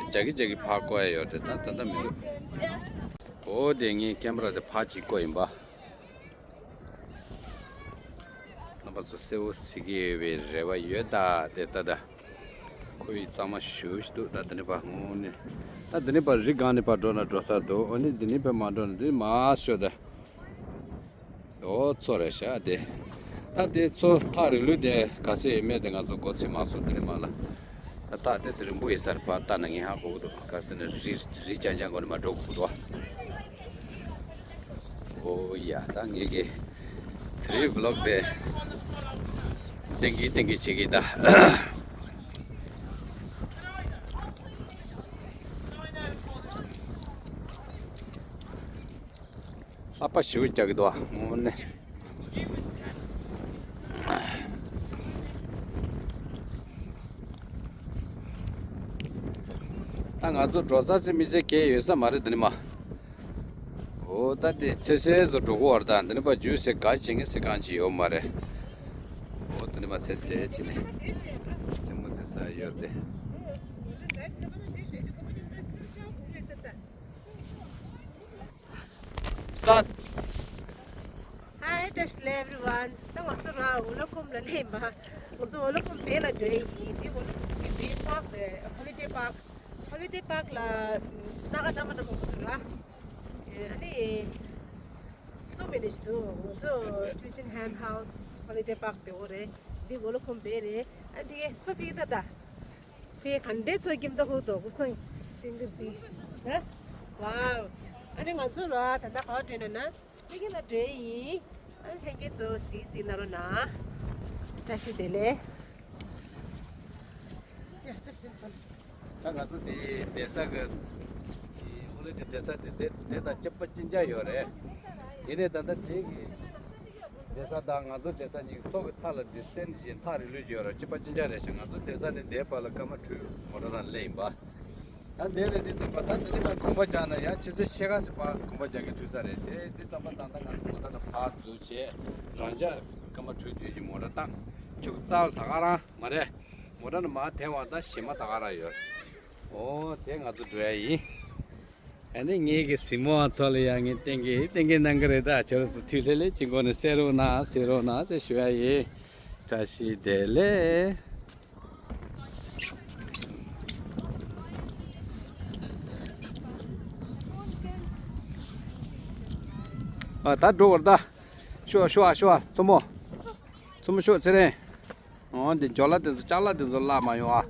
རྒྱག་གི་རྒྱག་གི་ཕར་བཀོག་ཡ་ཡོད་རེད། ད་ད་ལྟ་མི་འདུག་ཨོ་དེ་ངའི་ཀེམ་པ་ར་དེ་ཕར་གཅིག་བཀོག་ཡིན་པ། རྣམ་པ་ཚོ་གསལ་བོ་གཟིགས་ཀྱི་ཡོད་པའི་རེ་བ་ཡོད་ད། དེ་ལྟ་ད། ཁོ་ཡི་གཙང་མ་ཞེ་པོ་ཞིག་འདུག་ད་འདི་ནས་ཕར་འོང་ནས། ད་འདི་ནས་ཕར་རི་སྒང་ནས་ཕར་འགྲོ་ན་འགྲོ་ས་འདུག་ཨོ་ནི་འདི་ནས་ཕར་མ་འགྲོ་ན་འདི་མར་ཤོག་ད། ཨོ་མཚོ་རེད་ཤག་དེ། ད་དེ་ཚོ་ཐག་རིང་ལོས་དེ་ག་ཚོད་ཡོད་མེད་དེ་ང་ཚོ་མགོ་ཚོད་མ་སོང་། དེ་རིང་མ་ལ་ད་ཐག་དེ་ཚོ་རིང་པོ་ཡོད་ས་རེད། ཕར་ལྟ་ན་ངས་ཧ་གོ་གི་འདུག་ག་ཚོད་ནས་རི་རི་རྐྱང་རྐྱང་སྒོ་ནས་མར་འགྲོ་དགོས་ཀྱི་འདུག་ཨོ་ཡ། ད་ངས་གི་དེ་རིང་བི་ལོག་དེ་ཏན་གི་ཏན་གི་བྱེད་ཀྱི་ད། ལྷགས་པ་ཞེ་པོ་རྒྱག་གི་འདུག་ཨ་ངོ་མ་ནས། ད་ང་ཚོ་འགྲོ་ས་ཟེར་མི་ཟེར་གས་ཡོད་ས་མ་རེད། འདི་ནི་མ། འོ་ད་དེ་ཚེ་སྲས་ཚོ་འགྲོ་གི་བར་ད་འདི་ནི་པ་ཇུས་ཟེར་ག་བྱེད་ངེས་ཟེར་གང་ཅི་ཡོད་མ་རེད། འོ་འདི་ནི་པ་ཚེ་སྲས་བྱེད་ནས་ཚེ་མོ་ཚེ་ས་ཡོད་དེ། Start. Hi, just everyone. ད་ང་ཚོ་ར་ཝོ་ལོ་ཀོམ་ལ་སླེབས་པ། ང་ཚོ་ཝོ་ལོ་ཀོམ་བེ་ལ་འགྲོ་ཡི་ཡིན། དེ་ཝོ་ལོ་ཀོམ་གྱི་བེ་པཱག་རེད། ཧོ་ལི་ཌེ་པཱག་ཧོ་ལི་ཌེ་པཱག་ལ་སྣ་ཁ་འདྲ་མ་འདྲ་མང་པོ་འདུག་ར། ཨ་ནི་སོ་མེ་ནི་ཞིག་འདུག་ང་ཚོ་ཊུ་ཅིན་ཧན་ཧའོ་སི་ཧོ་ལི་ཌེ་པཱག་དེ་འོ་རེད། འདི་ཝོ་ལོ་ཀོམ་བེ་རེད། ཨ་འདི་གས་ཚོ་ཕིག་ད་ད། དེ་ག་འདྲའི་ཚོ་ཀྱིམ་ད་ཧུ་དོ་ཀུ་སང་ཏིང་ཏིང་ཏིང་། ན། ཝའོ། ཨ་ནི་ང་ཚོ་ར་ད་ལྟ་ག་པར་འགྲོ་ན་ན། ལྷན་རྒྱས་ལ་འགྲོ་ཡི་ཡིན། ཨ་ནི་ལྷན་རྒྱས་ཚོ་གཟིགས་གཟིགས་གནང་རོགས་གནང་། བཀྲ་ཤིས་བདེ་ལེགས། ཡ་ད་སིམ་པལ། ད་ང་ཚོ་དེ་བསྡད་ས་གི་ཧོ་ལི་ཌེ་བསྡད་ས་དེ་དེ་དེ་དང་གཅིག་པ་གཅིག་རྐྱང་ཡོད་རེད། ཡིན་ནའི་ད་ལྟ་དེ་གི་བསྡད་ས་དང་ང་ཚོ་བསྡད་ས་གཉིས་ཀྱི་ཚོགས་ཀྱི་མཐའ་ལ་ཌི་སི་ཊེན་སི་བཞིན་ཐག་རིང་ལོས་ཡོད་ར། གཅིག་པ་གཅིག་རྐྱང་རེད་ཤག་ང་ཚོ་བསྡད་ས་ནས་འདིའི་བར་ལ་སྐར་མ་དྲུག་མོ་ཊ་ནང་སླེབས་ཡིན་པ། ད་འདི་ལས་འདི་ཙམ་པ་ད་འདི་ལས་ང་གོམ་པ་རྒྱག་ན་ཡང་ཆུ་ཚོད་ཕྱེད་ཀ་ཙམ་པ་གོམ་པ་རྒྱག་གི་དུས་ཚོད་རེད་དེ། འདི་ཙམ་པ་ད་ལྟ་ང་ཚོ་མོ་ཊ་ནང་ཕར་འཛུལ་བྱས་རང་འཇགས་སྐར་མ་དྲུག་དུས་ཀྱི་མོ་ཊ་བཏང་། ཆུ་རྩལ་ད་ག་རང་མ་རེད། མོ་ཊ་ནང་མར་དེ་བ་ད་གཞི་མ་ད་ག་རང་ཡོད། ཨོ་དེ་ང་ཚོ་འགྲོ་ཡ་ཡིན། ཨ་ནི་ངེད་ཀྱི་གཟིགས་མོ་ཚོ་ལ་ཡང་ངས་བསྟན་གི་བསྟན་གི་གནང་གི་རེད། ད་ཁྱོད་རང་ཚོ་ཐུགས་ལྷོད་ལྷོད་ཅིག་སྒོ་ནས་གསན་རོགས་གནང་གསན་རོགས་གནང་ཟེར་ཞུ་ཡ་ཡིན། བཀྲ་ཤིས་བདེ་ལེགས། ཨ་ད་འགྲོ་བར་ད། ཤོག་ཤོག་ཤོག་མཚོ་མོ། མཚོ་མོ་ཤོག་ཚེ་རིང་། འོ་འདི་ཇོ་ལ་དེ་ཚོ་ཅ་ལག་དེ་ཚོ་བརླག་མ་ཡོང་ཨ།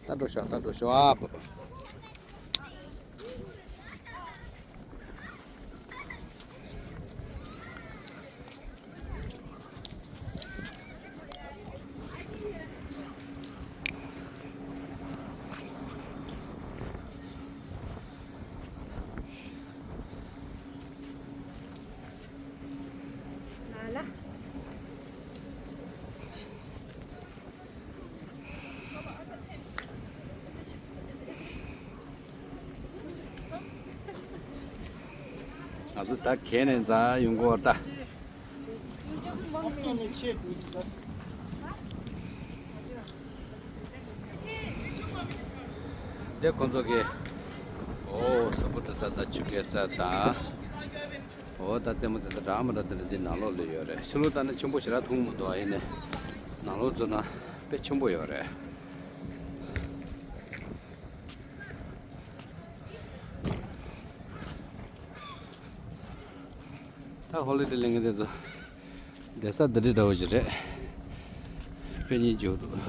ད་འགྲོ་ཤོག་ད་འགྲོ་ཤོག་ཨ། ང་ཚོ་ད་གས་ནས་འཛག་ཡོང་གི་ཡོད་ད། འདི་ཁོང་ཚོ་གི་ཨོ་ཟམ་བུ་ཏི་ས་དང་ཆུ་རྐྱལ་ས་དང་། འོ་ད་རྩེད་མོ་རྩེ་ས་འདྲ་མི་འདྲ་དེ་འདྲ་འདི་ནང་ལོགས་ལ་ཡོད་རེད། ཕྱི་ལོགས་ལྟ་ན་ཆེན་པོ་ཞེ་དྲག་མཐོང་མི་འདུག་ཨ་ཡིན་ནའི་ནང་ལོགས་འཛུལ་ན་དཔེ་ཆེན་པོ་ཡོད་རེད། ད་ཧོ་ལི་ཌེ་ལེན་མཁན་དེ་ཚོ་བསྡད་ས་འདི་འདྲ་འདྲ་བོ་ཞིག་རེད། དཔེ་སྙིང་རྗེ་པོ་འདུག་ང་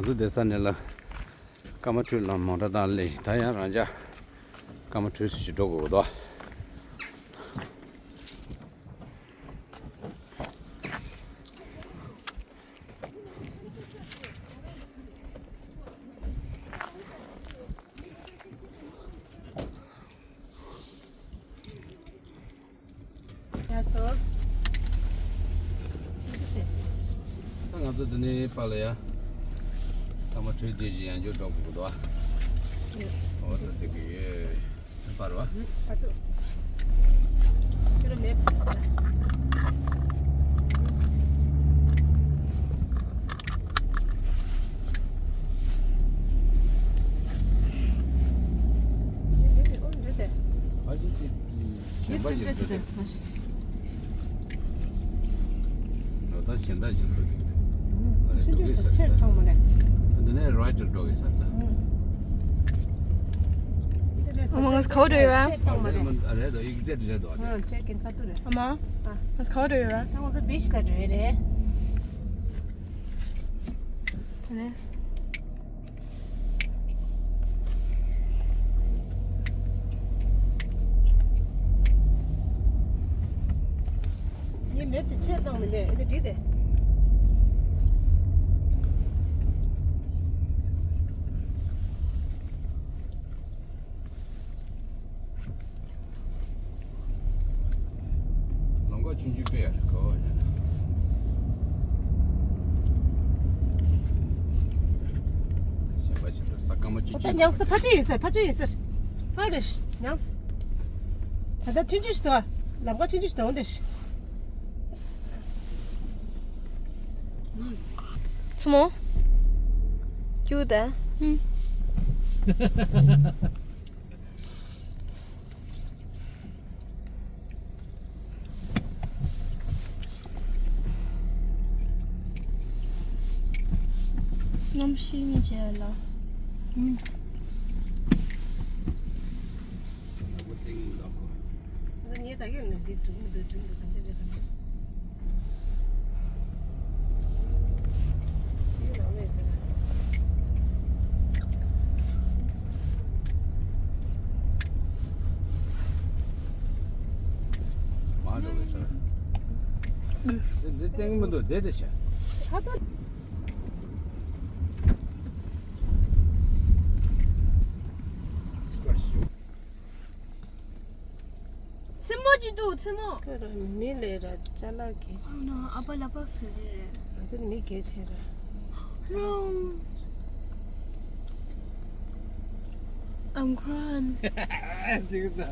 ཚོ་བསྡད་ས་ནས་ལ་སྐར་མ་དྲུག་ལ་མོ་ཊ་བཏང་སླེབས། ད་ཡང་རང་འཇགས་སྐར་མ་དྲུག་ཙམ་ཞིག་འགྲོ་དགོས་འདུག་ཡ་སོ། ད་ང་ཚོ་འདི་ནས་ཕར་ལ་ཡ། ཐ་མ་འཕྲོས་དུས་ཀྱི་ཡང་འཇུག་འགྲོ་དགོས་འདུག་ཨ། འོ་ད་འདི་གི་ཡོད། ཕར་བ། ཨ་ཏོ། ཁྱོད་ར་མེད་པ། འདི་འདི་འདི་འོ་འདི་དེ། ཨ་ཅི་ཅི། ད་ཆེ་ད་མ་ཤི། ད་ད་གཞན་དག་ཅིག་འགྲོ་གི་འདུག་ཨ་ལས་ཆུང་འགྲོ་གི་ཆུང་ས་ཆེར་ད་ཐོག་མ་རེད། འདི་ནས་རའི་ཊར་འགྲོ་གི་ས་ད། ཨ་མ་ང་ཚོ་ག་པར་འགྲོ་ཡོད་རེད། ཆེར་ཐོག་མ་རེད། ཨ་རེད་དོ་ཨེག་ཛེག་རེད་དོ་ཨ་ནི། ཨ་ཆེར་གིན་ཁ་ཐུག་རེད། ཨ་མ་ང་ཚོ་ག་པར་འགྲོ་ཡོད་རེད། ད་ང་ཚོ་བིཆ་ལ་འགྲོ་ཡོད་རེད། ད་ནས། ངའི་མེབ་དེ་ཆད་བཏང་མི་འདུག་ཨེ་འདི་འགྲིག་སྟེ། ལམ་ཁ་ཆུང་ཆུང་དཔེ་ཡག་རེད་གོ་ཡ། ཞེན་པ་ཞེན་པ་ས་སྐར་མ་ཆུང་ཆུང་། ཉང་སི་ཕ་ཆེ་ཡོད་ཟེར་ཕ་ཆེ་ཡོད་ཟེར། ཕ་རེད་ཉང་སི། ད་ལྟ་ཆུང་ཆུང་ཞིག་འདུག་ལམ་ཁ་ཆུང་ཆུང་ཞིག་འདུག་འོང་དེ། མཚོ་མོ། ཀྱུ་ད། གནམ་གཤིས་ཉིན་བྱས་ལ། ངས་ད་གིན་ནས་འདི་སྒྲུང་འདི་སྒྲུང་འདི་གང་ཅི་རེད་གང་ཅི། ངའི་ནང་མེད་ཟེར་ན། མ་འགྲོ་བའི་ཟེར། འདི་འདི་སྟེང་མི་འདུག་བསྡད་བསྡད་བྱ། ཁ་ཐོར། མཚན་མོ་ཅིག་འདུག་མཚན་མོ། ཁོ་རང་མི་ལས་ར་ཅ་ལག་གལ་ཆེ། ཨ་ནི་ཨ་ཕ་ལག་པ་བཟོས་རེད། ང་ཚོ་ནི་མི་གལ་ཆེ་ར། No. I'm crying. ཅིག་ད།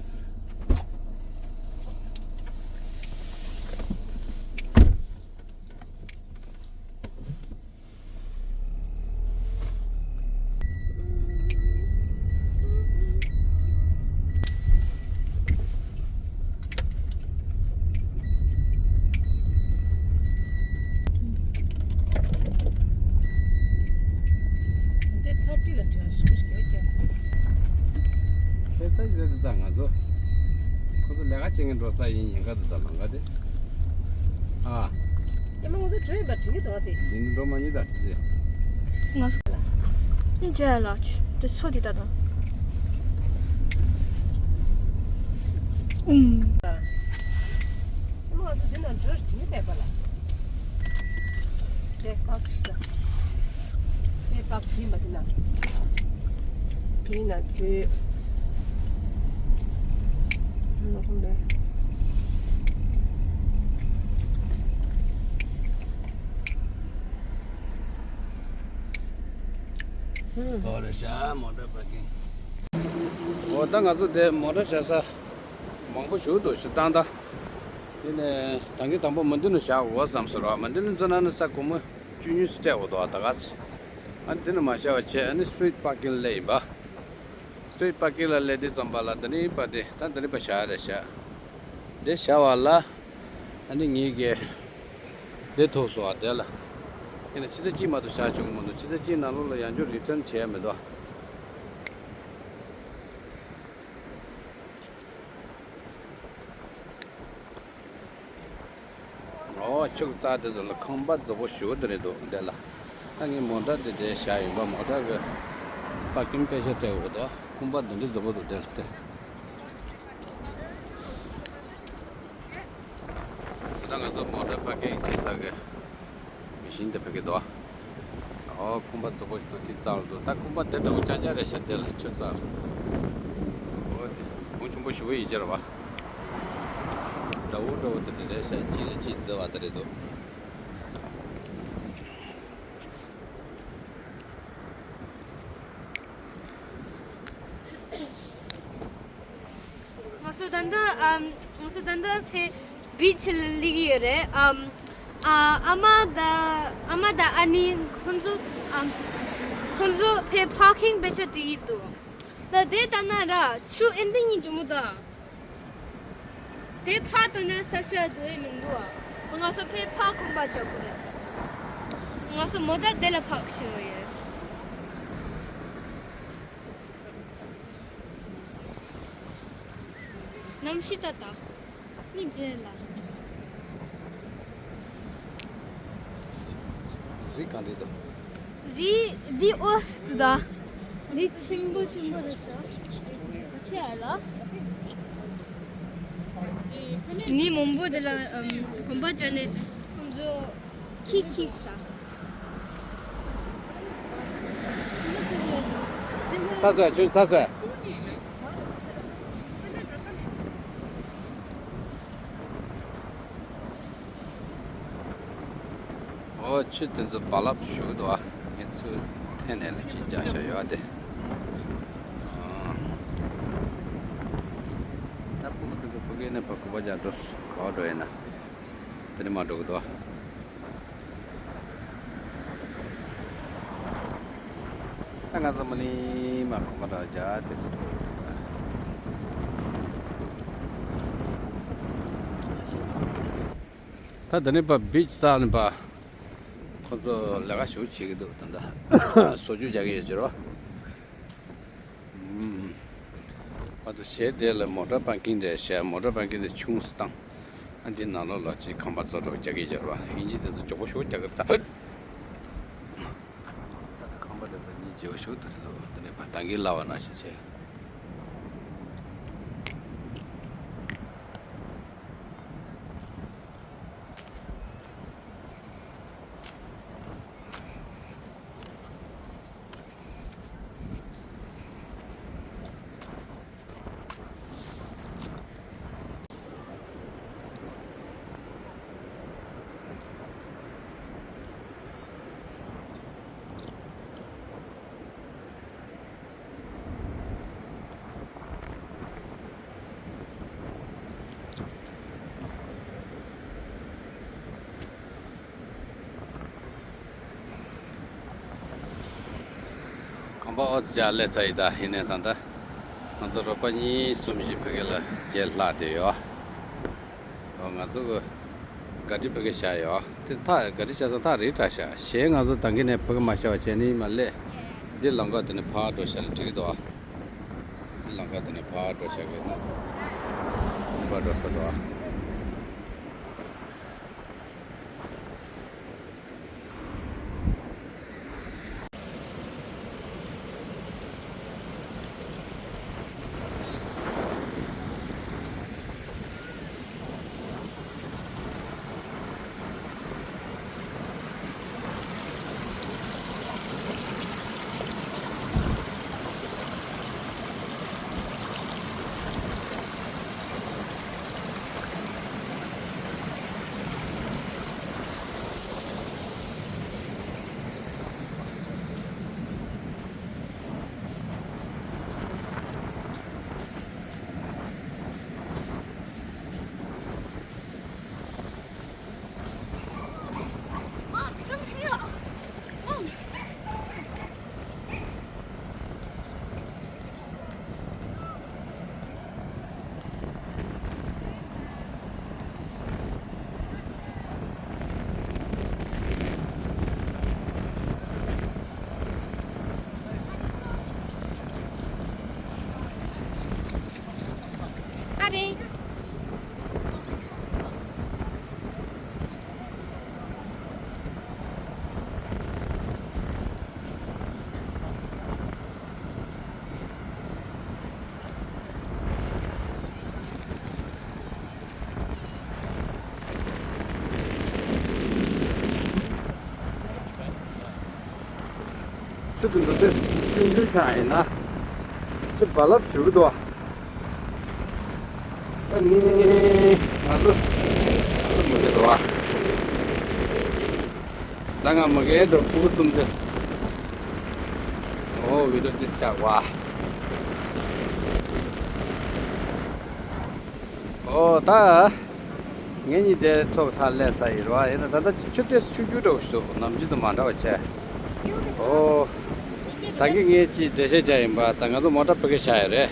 འདི་ཐར་ཊི་ལ་བྲིས་པ་ཞིག་ཞིག་ཡོད་ཀྱང་། ཁྱེད་ཚོ་ཡོད་དུ་ད་ང་ཚོ། ཁོ་ཚོ་ལས་ཀ་བྱེད་མཁན་འགྲོ་ས་ཡིན་ཉེན་ཁ་དུ་ད་ལང་ག་དེ། ཨ། ཡ་མ་ང་ཚོ་བྲོས་པ་དྲི་གི་འདུག་དེ། འདི་འགྲོ་མ་ཉི་ད་དེ། ང་ཚོ་ལ། ནི་ཇ་ལ་ཆུ་དེ་ཚོ་དེ་ད་དང་། ཨུམ། ཡ་མ་ང་ཚོ་འདི་ན་འགྲོ་དྲི་གི་མེད་པ་ལ། དེ་བཀག་ཆུ་ད། དེ་བཀག་ཆུ་མ་དེ་ན། དེ་ན་ཚུ། ལོག་མེད། ཨོ་རེད་ཤག་མོ་ཊ་པར་ཀིང་། ཨོ་ད་ང་ཚོ་དེ་མོ་ཊ་བཞག་ས་མང་པོ་ཞིག་འདུག་ཤི་ཏང་ད། དེ་ནས་ད་གིན་དང་པོ་མ་འདི་ནས་བཞག་འོ་བསམ་སོང་ར། མ་འདི་ནས་འཛུལ་ན་ནི་ས་སྒོར་མོ་བཅུ་ཉི་ཤུ་སྤྲད་འོ་འདུག་ད་ག་ཨ་འདི་ནས་མ་བཞག་པ་བྱས་ཨ་ནི་སི་ཊི་རིཊ་པར་ཀིང་སླེབས་ཡིན་པ། སི་ཊི་རིཊ་པར་ཀིང་ལ་སླེབས་དུས་ཙམ་པ་ལ་འདི་ནས་པ་དེ་ད་འདི་ནས་པ་བཞག་རེད་ཤག་འདི་བཞག་པ་ལ། ཨ་ནི་ངེད་ཀྱིས་འདི་ཐུག་སོང་བ་དེ་ལ། ཡིན་ན་ཕྱི་ཟླ་གཅིག་མ་གཏོགས་བཞག་ཆོག་གི་མི་འདུག་ཕྱི་ཟླ་གཅིག་ནང་ལོགས་ལ་ཡང་བསྐྱར་རི་ཊརན་བྱས་མི་འདུག་ཨོ་ཕྱུགས་རྩྭ་དེ་ཚོ་ལ་ཁང་པ་རྫིག་པོ་ཞེ་པོ་དེ་རེད་འདུག་འདི་ལ། ད་ངས་མོ་ཊ་དེ་དེ་བཞག་ཡིན་པ། མོ་ཊ་གི་པར་ཀིང་པེ་ཤ་སྤྲད་དགོས་འདུག་ཁང་པ་འདི་འདྲ་རྫིག་པོ་འདུག་འདི་ལ་སྟེར། ད་ང་ཚོ་མོ་ཊ་པར་ཀིང་བྱེད་ས་གི་མི་ཤིན་ཏུ་ཕ་གི་འདུག་ཨོ་ཁང་པ་རྫིག་པོ་ཞིག་འདུག་དེ་རྩ་ལ་འདུག་ད་ཁང་པ་དེ་འདྲ་བོ་རྐྱང་རྐྱང་རེད་ཤག་དེ་ལ་ཆུ་རྩ་ལ། ཨོ་དེ་གོང་ཆེན་པོ་ཞེ་པོ་ཡིན་རྒྱུ་རེད་བ། འདྲ་བོ་འདྲ་བོ་དེ་འདྲ་རེད་ཤག་གཅིག་ལ་གཅིག་རྩི་བ་དེ་རེད་འདུག་ང་ཚོ་ད་ལྟ་ཨམ། ང་ཚོ་ད་ལྟ་ཕེ་བིཆ་ལ་སླེབས་ཀྱི་ཡོད་རེད། ཨམ། ཨ་ཨ་མ་དང་ཨ་མ་དང་ཨ་ནེ་ཁོང་ཚོ་ཨམ། ཁོང་ཚོ་ཕེ་པར་ཀིང་པེ་ཤ་སྤྲད་ཀྱི་འདུག་ད་དེ་ལྟ་ན་ར་ཆུ་ཨེ་འདི་གཉིས་འཇུ་མོ་དང་། དེ་ཕར་འདུག་ན་ས་ཆ་དེ་མི་འདུག་ཨ། ང་ཚོ་ཕར་ཕར་གོམ་པ་རྒྱག་དགོས་རེད། ང་ཚོ་མོ་ཊ་དེ་ལ་ཕར་ཞོག་ཡོད། གནམ་གཤིས་ད་ལྟ་ནི་རྗེས་ལ། རི་གང་རེད་དོ། རི་རི་ཨོ་སི་ད། རི་ཆེན་པོ་ཆེན་པོ་རེད་ཤག་ཆེ་ཨ་ལ། མི་མང་པོ་དེ་ལ་ཨམ་གོམ་པ་བརྒྱབ་ནས་ཁོང་ཚོ་ཁྱི་ཁྱི་ཤག་ཚ་ཚོད་ཁྱོད་ཚ་ཚོད། ཨོ་ཆུ་དེ་ཚོ་རྦ་རླབས་ཞུགས་འདུག་ཨ། ངས་ཚུར་འཐེན་ནས་ལ་ཅིག་རྒྱག་བཞག་ཡོད་དེ། ཨ། ད་ཕྲུ་གུ་དེ་ཚོ་ཕ་གི་ནས་ཕར་གོམ་པ་རྒྱག་འགྲོ་ག་པར་འགྲོ་ཡིན་ན། དེ་ནས་མར་འགྲོ་གི་འདུག་ཨ། ད་ང་ཚོ་མ་ནི་མ་གོམ་པ་རྒྱག་དེ་སུ། ད་དེ་ནས་ཕར་བིཆ་ས་ནས་ཕར་ཁོ་ཚོ་ལས་ཀ་ཞེ་པོ་བྱེད་ཀྱི་འདུག་ད་ལྟ་བཟོ་བཅོས་རྒྱག་གི་ཡོད་ཟེར་རོ། ཨ་ཏོ་གཞས་དེ་ལ་མོ་ཊ་པར་ཀིང་རེད་ཤག་མོ་ཊ་པར་ཀིང་དེ་ཆུང་སུ་བཏང་། ཨ་འདི་ནང་ལོགས་ལ་ཅིག་ཁང་པ་བཟོ་འདྲ་རྒྱག་གི་ཡོད་རེད་པ། ཡིན་གཅིག་དེ་ཚོ་མགྱོགས་པོ་ཞེ་པོ་རྒྱག་གི་རེད་ད། ད་ལྟ་ཁང་པ་དེ་ཚོ་གཉིས་བརྗེ་པོ་ཞེ་པོ་དེ་རེད་འདུག་དེ་ནས་ཕར་ད་གིན་ལབ་པ་ནང་བཞིན་བྱས། ཁང་པ་ཨོ་ཙི་ཅག་སླེབས་ཚར་ཡིན་ད། ཡིན་ནའི་ད་ལྟ་ང་ཚོ་རོགས་པ་གཉིས་གསུམ་ཞིག་ཕ་གི་ལ་རྗེས་ལྷག་བསྡད་ཡོད། ཨོ་ང་ཚོ་གི་ག་ཌི་ཕ་གི་བཞག་ཡོད། དེ་ཐག་ག་ཌི་བཞག་ས་ཐག་རིང་དྲགས་ཤག་གཞན་ང་ཚོ་ད་གིན་ནས་ཕ་གི་མ་བཞག་པ་བྱས་ནས་མར་སླེབས། འདི་ལམ་ཁ་དེ་ནས་ཕར་འགྲོ་ཤག་ལ་འགྲིག་གི་འདུག་ཨ། འདི་ལམ་ཁ་དེ་ནས་ཕར་འགྲོ་ཤག་གི་ནི་ཕར་འགྲོ་ས་འདུག་ཨ། ཨ་རེ། ཆུ་དེ་འདུག་སེ་ཆུང་ཆུང་ཆགས་ཡིན་ན་ཆུ་རྦ་རླབས་ཞུ་གི་འདུག་ད་ངས་ང་ཚོ་ང་ཚོ་མ་གི་འདུག་བ། ད་ང་མ་གི་འགྲོ་ཕྲུ་གུ་གསུམ་དེ། ཨོ་བི་ཌི་ཡོ་འདི་སྟག་བ། ཨོ་ད། ངེད་གཉིས་དེ་ཚོགས་ཐག་ལས་ཚ་ཡིན་རོ། ཡིན་ན་ད་ལྟ་ཆུ་དེ་ཆུ་ཆུ་འདྲ་བོ་ཞིག་འདུག་ནམ་རྒྱུན་དང་མ་འདྲ་བ་བྱས། ཨོ། ད་གིན་ངས་ཅིག་འགྲེལ་བཤད་བརྒྱབ་ཡིན་པ། ད་ང་ཚོ་མོ་ཊ་ཕ་གི་བཞག་ཡོད་རེད།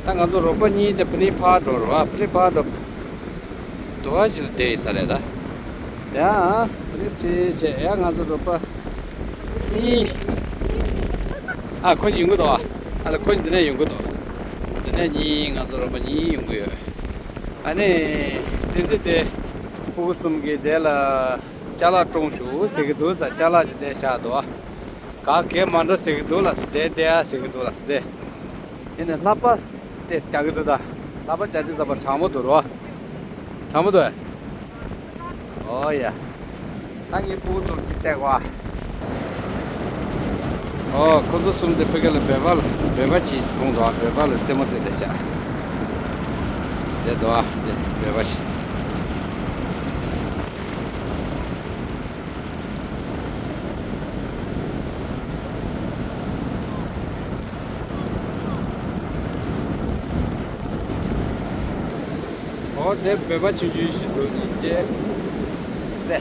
ད་ང་ཚོ་རོགས་པ་གཉིས་དེ་ཕ་ནི་ཕར་འགྲོ་རོ། ཕ་ནི་ཕར་འགྲོ། དུ་བ་ཞིག་བསྡད་ཡིན་ས་རེད་ད། ཡ། དེ་ནས་ཅི་བྱས་ཡ། ང་ཚོ་རོགས་པ་གཉིས། ཨ། ཁོ་ཡོང་གི་འདུག་ཨ་ལ། ཁོ་འདི་ནས་ཡོང་གི་འདུག་འདི་ནས་གཉིས། ང་ཚོ་རོགས་པ་གཉིས་ཡོང་གི་ཡོད། ཨ་ནི་བསྟན་འཛིན་དེ་སྤུ་གུ་གསུམ་གྱིས་དེ་ལ་ཅ་ལག་བཀྲོངས་ཤོག་ཟེར་གྱི་འདུག་ཟེར། ཅ་ལག་ཅིག་འདི་བཞག་འདུག་ཨ། ག་གེ་མ་འགྲོ་ཟེར་གྱི་འདུག་ལ་སོ། དེ་དེ་ཨ་ཟེར་གྱི་འདུག་ལ་སོ། དེ་ཡིན་ནས་ལྷ་པ་དེ་རྒྱག་གི་འདུག་ད་ལྷ་པ་རྒྱག་དུས་ཙམ་པ་གྲང་མོ་འདུག་རོ། གྲང་མོ་འདུག་ཨོ་ཡ། ད་ངའི་སྤུ་གུ་གསུམ་ཅིག་བལྟས་གོ། ཨོ། ཁོ་ཚོ་གསུམ་དེ་ཕ་གི་ལ་སྦལ་པ་ལ་སྦལ་པ་ཅིག་མཐོང་འདུག་ཨ། སྦལ་པ་ལ་རྩེད་མོ་རྩེ་བསྡད་ཤག་དེ་འདུག་ཨ། དེ་སྦལ་པ་ཞིག་ཨོ། དེ་སྦལ་པ་ཆུང་ཆུང་ཞིག་འདུག་ནི་ཅེ། དེ།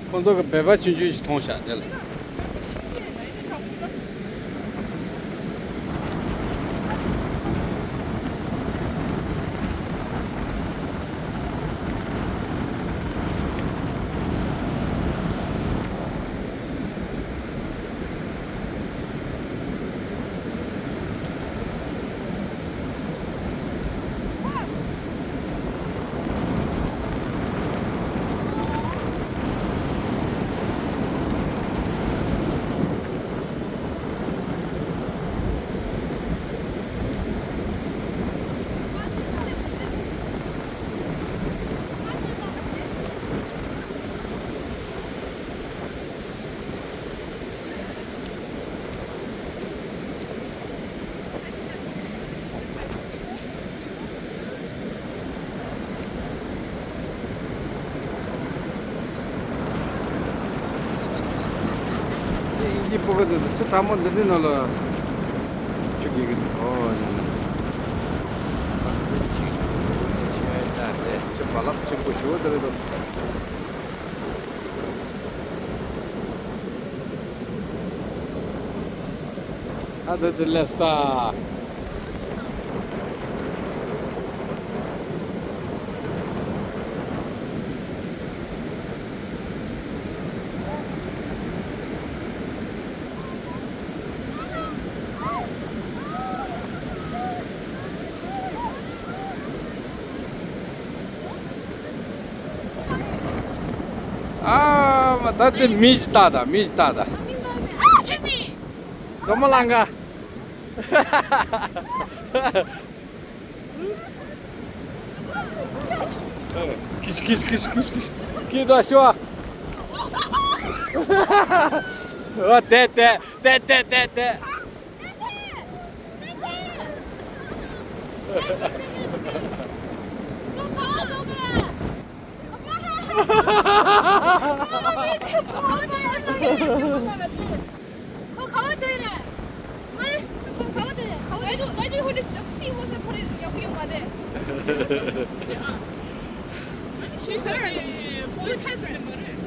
ཁོང་ཚོ་གི་སྦལ་པ་ཆུང་ཆུང་ཞིག་མཐོང་ཤག་དེ་ལ། དབྱིན་ཇིའི་སྤུ་གུ་འདི་ཚོ་ཆུ་གྲང་མོ་འདི་འདྲའི་ནང་ལ་ཆུ་རྒྱག་གི་འདུག་ཨོ་ཡ་ན། ས་ཁུལ་གཅིག་ཟེར་ཤོད་ཡ། ད་དེ་ཆུ་རྦ་རླབས་ཆེན་པོ་ཞེ་པོ་འདི་རེད་འདུག་ཨ། འདི་ཚོ་སླེབས་ད། ཨ་མ། ད་དེ་མི་ཞིག་ལྟ་ད། མི་ཞིག་ལྟ་ད། ཨ་ཆེ་མི། རྡོ་མ་ལང་ག་ཁིཤ་ཁིཤ་ཁིཤ་ཁིཤ་ཁིཤ། ཁྱེད་འདྲ་ཤོག་ཨ། དེ་དེ་དེ་དེ་དེ་དེ། ཁོ་ག་བ་སྡོད་རེད། ཨ་རེ། ཁོ་ག་བ་སྡོད་རེད། ག་བ་སྡོད་རེད། ག་བ་སྡོད་རེད། ཁོ་རེ་ཡག་པོ་ཡོད་མ་རེད། ཤི་ཁ་ར་ཡོད། ཕོ་ཆ་ཟེར་མ་རེད།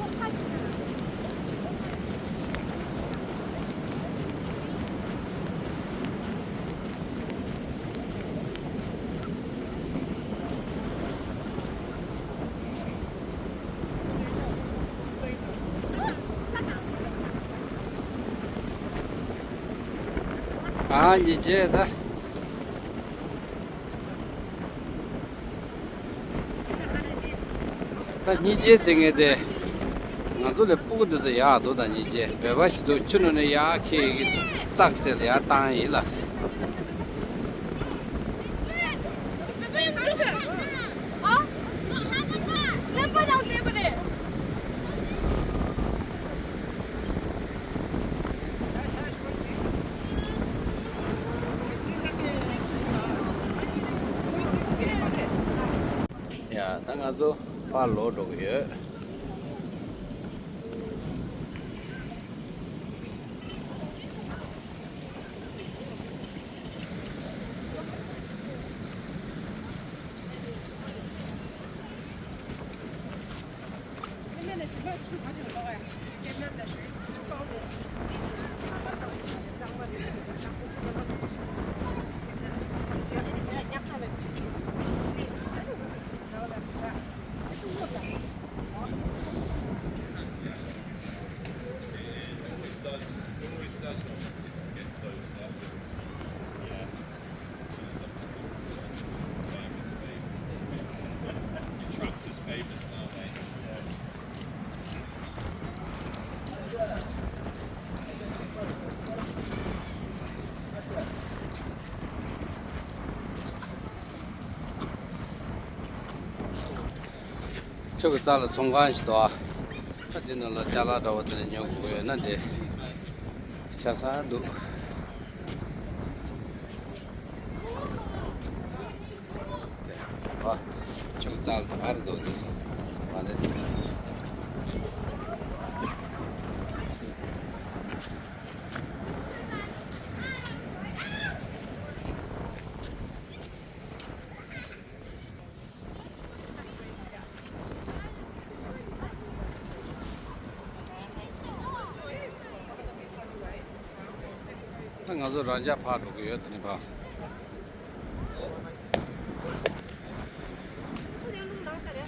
ཨ་ཉི་བྱེད་ད། ད་ཉི་བྱེད་ཟེར་མཁན་དེ། ང་ཚོ་ལས་སྤུ་གུ་འདི་ཚོ་ཡག་འདུག་ད་ཉི་བྱེད་སྦལ་པ་ཞིག་འདུག་ཆུ་ནང་ནས་ཡར་འཁྱེར་གི་ཙག་སེལ་ཡར་བཏང་ཡིན་ལ། ཡ། ད་ང་ཚོ་ཕར་ལོག་འགྲོ་གི་ཡོད། It always does, it always does not since it gets closed up. Yeah. Trump's is famous now, mate. ཁྱོད་ཀྱི་རྩ་ལ་ཚོང་ཁང་ཞིག་འདུག་ཨ། ཁ་འདི་ནང་ལ་ཅ་ལག་འདྲ་བོ་དེ་ལ་ཉོ་དགོས་ཡོད་ན་འདི་ཆ་ས་འདུག་ཨ། ཁྱོད་ཀྱི་རྩ་ལ་ཚོང་ཁང་འདུག་འདི་མ་རེད། ད་ང་ཚོ་རང་འཇགས་ཕར་འགྲོ་གི་ཡོད། དེ་ནི་ཕར།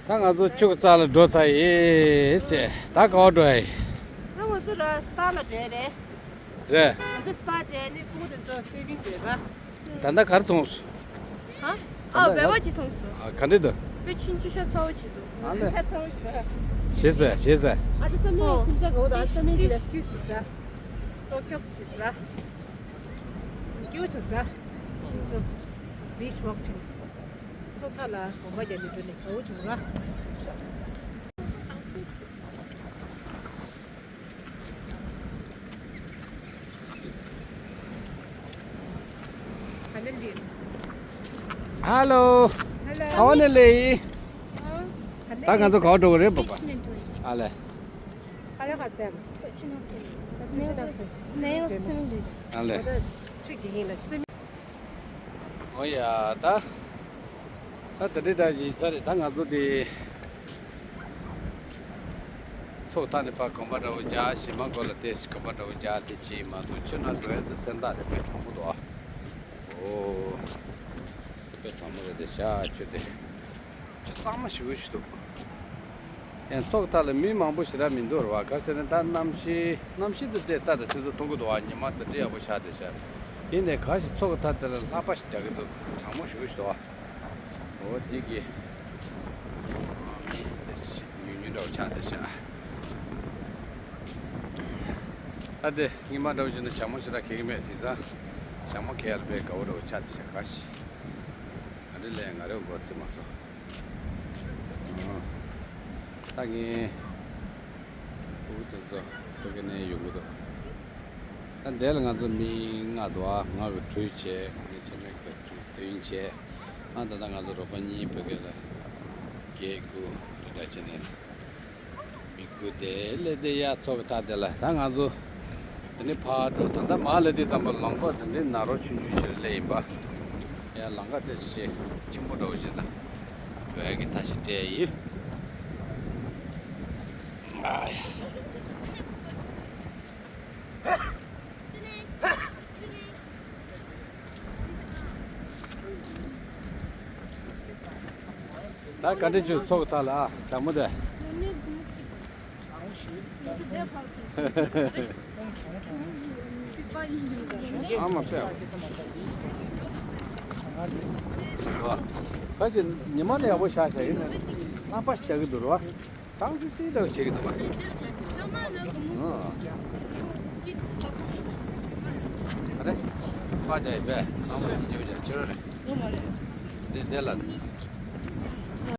ད་ང་ཚོ་ཁྱོད་ཀྱི་རྩ་ལ་འགྲོ་ཚར་ཡིན་ཅེ། ད་ག་པར་འགྲོ་ཡ་ཡིན། ད་ང་ཚོ་ར་སྤ་ལ་འགྲོ་རེད། རེད། ང་ཚོ་སྤ་བྱས་ནས་ཁོང་དེ་ཚོ་སུའི་མིང་བརྗོད་པ། ད་ལྟ་ག་རེ་མཐོང་སོང་། ཧ། ཨ། བལ་བ་ཅིག་མཐོང་སོང་། ཨ། ག་འདྲ་འདུག་དཔེ་ཆུང་ཆུང་ཤ་ཚ་བོ་ཅིག་འདུག་ཨ་ལེ། ཤ་ཚ་བོ་ཞིག་འདུག་ཞེས་ཟེར། ཞེས་ཟེར། ཨ་ཅེ་བསམ་ཡས་སེམས་ཅན་གོ་ད་བསམ་ཡས་ཀྱི་རེ་སྐྱོད་བྱེད་ས། སྲོག་སྐྱོབ་བྱེད་ས། སྐྱོ་བྱེད་ས། ཚོ་བིཆ་ཝོག་བྱེད། མཚོ་མཐའ་ལ་གོམ་པ་རྒྱག་ནས་འགྲོ་ནས་དགའ་བོ་བྱུང་ར། ཧ་ལོ། ཧ་ལོ། ག་པར་ནས་སླེབས་ཡིན། ད་ང་ཚོ་ག་པར་འགྲོ་གི་རེད་པ་པ། ཨ་ལེ། ཨ་ལེ་ཁ་སེམས། ཨ་ལེ། ཨོ་ཡ་ད། ད་དེ་འདྲའི་འདྲ་ཞིག་ས་རེད། ད་ང་ཚོ་དེ་ཚོགས་ཐག་ནས་ཕར་གོམ་པ་འདྲ་བོ་རྒྱག་ཞིང་མ་གོ་ལ་བལྟས་ཤིག་གོམ་པ་འདྲ་བོ་རྒྱག་དེ་ཅིག་མ་གཏོགས་ཁྱོད་ན་འགྲོ་ཡ་དེ་སེམས་ཐག་དེ་དཔེ་དྲང་པོ་འདུག་ཨ། ཨོ། དཔེ་དྲང་མོ་རེད་དེ་ཤ་ཁྱོད་དེ། ཁྱོད་གཙང་མ་ཞེ་པོ་ཞིག་འདུག་ཡང་ཚོགས་ཐག་ལ་མི་མང་པོ་ཞེ་དྲག་མི་འདུག་རེད་བ། ག་ཟེར་ན་ད་གནམ་གཤིས་གནམ་གཤིས་འདི་ལྟས་ལྟ་དང་དུས་ཚོད་མཐོང་གི་འདུག་བ། ཉི་མ་འདི་འདྲ་ཡག་པོ་ཆགས་བསྡད་ཤག་ཡིན་ནའི་ག་ཞིག་ཚོགས་ཐག་དེ་ལ་ལྷགས་པ་ཞིག་རྒྱག་གི་འདུག་གྲང་མོ་ཞེ་པོ་ཞིག་འདུག་བ། འོ་འདི་གི་མི་དེ་ཉུང་ཉུང་འདྲ་བོ་ཆགས་བསྡད་ཤག་ད་དེ་སྔོན་མ་འདྲ་བོ་བྱས་ན་ཞྭ་མོ་ཞེ་དྲག་གས་ཀྱི་མེད། དེང་སང་ཞྭ་མོ་གས་ཡ་ལ་དཔེ་དགའ་བོ་འདྲ་བོ་ཆགས་བསྡད་ཤག་ག་ཞིག་ང་འདི་ལས་ང་རེ་མགོ་ཚོད་མ་སོང་། ད་ངས་འུ་དེ་ཚོ་ཕ་གི་ནས་ཡོང་གི་འདུག་ད་འདི་ལ་ང་ཚོ་མི་ལྔ་འདུག་ཨ། ང་གི་ཁྲུས་བྱས། ངའི་ཆེ་མོ་གི་ཁྲུས་བདུན་བྱས། ཨ་ད་ལྟ་ང་ཚོ་རོགས་པ་གཉིས་ཕ་གི་ལ་བརྒྱད་དགུ་རེ་འདྲ་བྱས་ནས། མི་དགུ་དེ་སླེབས་དེ་ཡ་ཚོགས་ཀྱི་ཐག་དེ་ལ་ད་ང་ཚོ་དེ་ནས་ཕར་འགྲོ། ད་ལྟ་མར་སླེབས་དུས་ཙམ་པ་ལམ་ཁ་དེ་འདྲའི་ནག་རོག་ཆུང་ཆུང་ཞིག་སླེབས་ཡིན་པ། ཡ་ལམ་ཁ་དེ་ཞེ་ཆེན་པོ་འདྲ་བོ་ཞིག་ལ་འགྲོ་ཡ་གི་ཐག་ཞིག་སྤྲད་ཡིན། ཨ་ཡ། ད་ག་འདྲ་བྱུང་ཚོགས་ཐག་ལ་ཨ། དྲང་མོ་དེ། ཨ་མ་པེ། ཁ་ཅིག་ཉི་མ་ལ་ཡག་པོ་ཤར་ཤར་ཡིན་ན་ལྷགས་པ་ཞིག་རྒྱག་གི་འདུག་ར། གྲང་སི་སི་འདྲ་བོ་བྱེད་ཀྱི་འདུག་པ། ཨ་རེ། ཕ་ཅག་ཡིན་པས། ཨ་མ་ཡིན་རྒྱུ་ཅག་ཁྱོད་ར་རེད། འདི་འདི་ལ།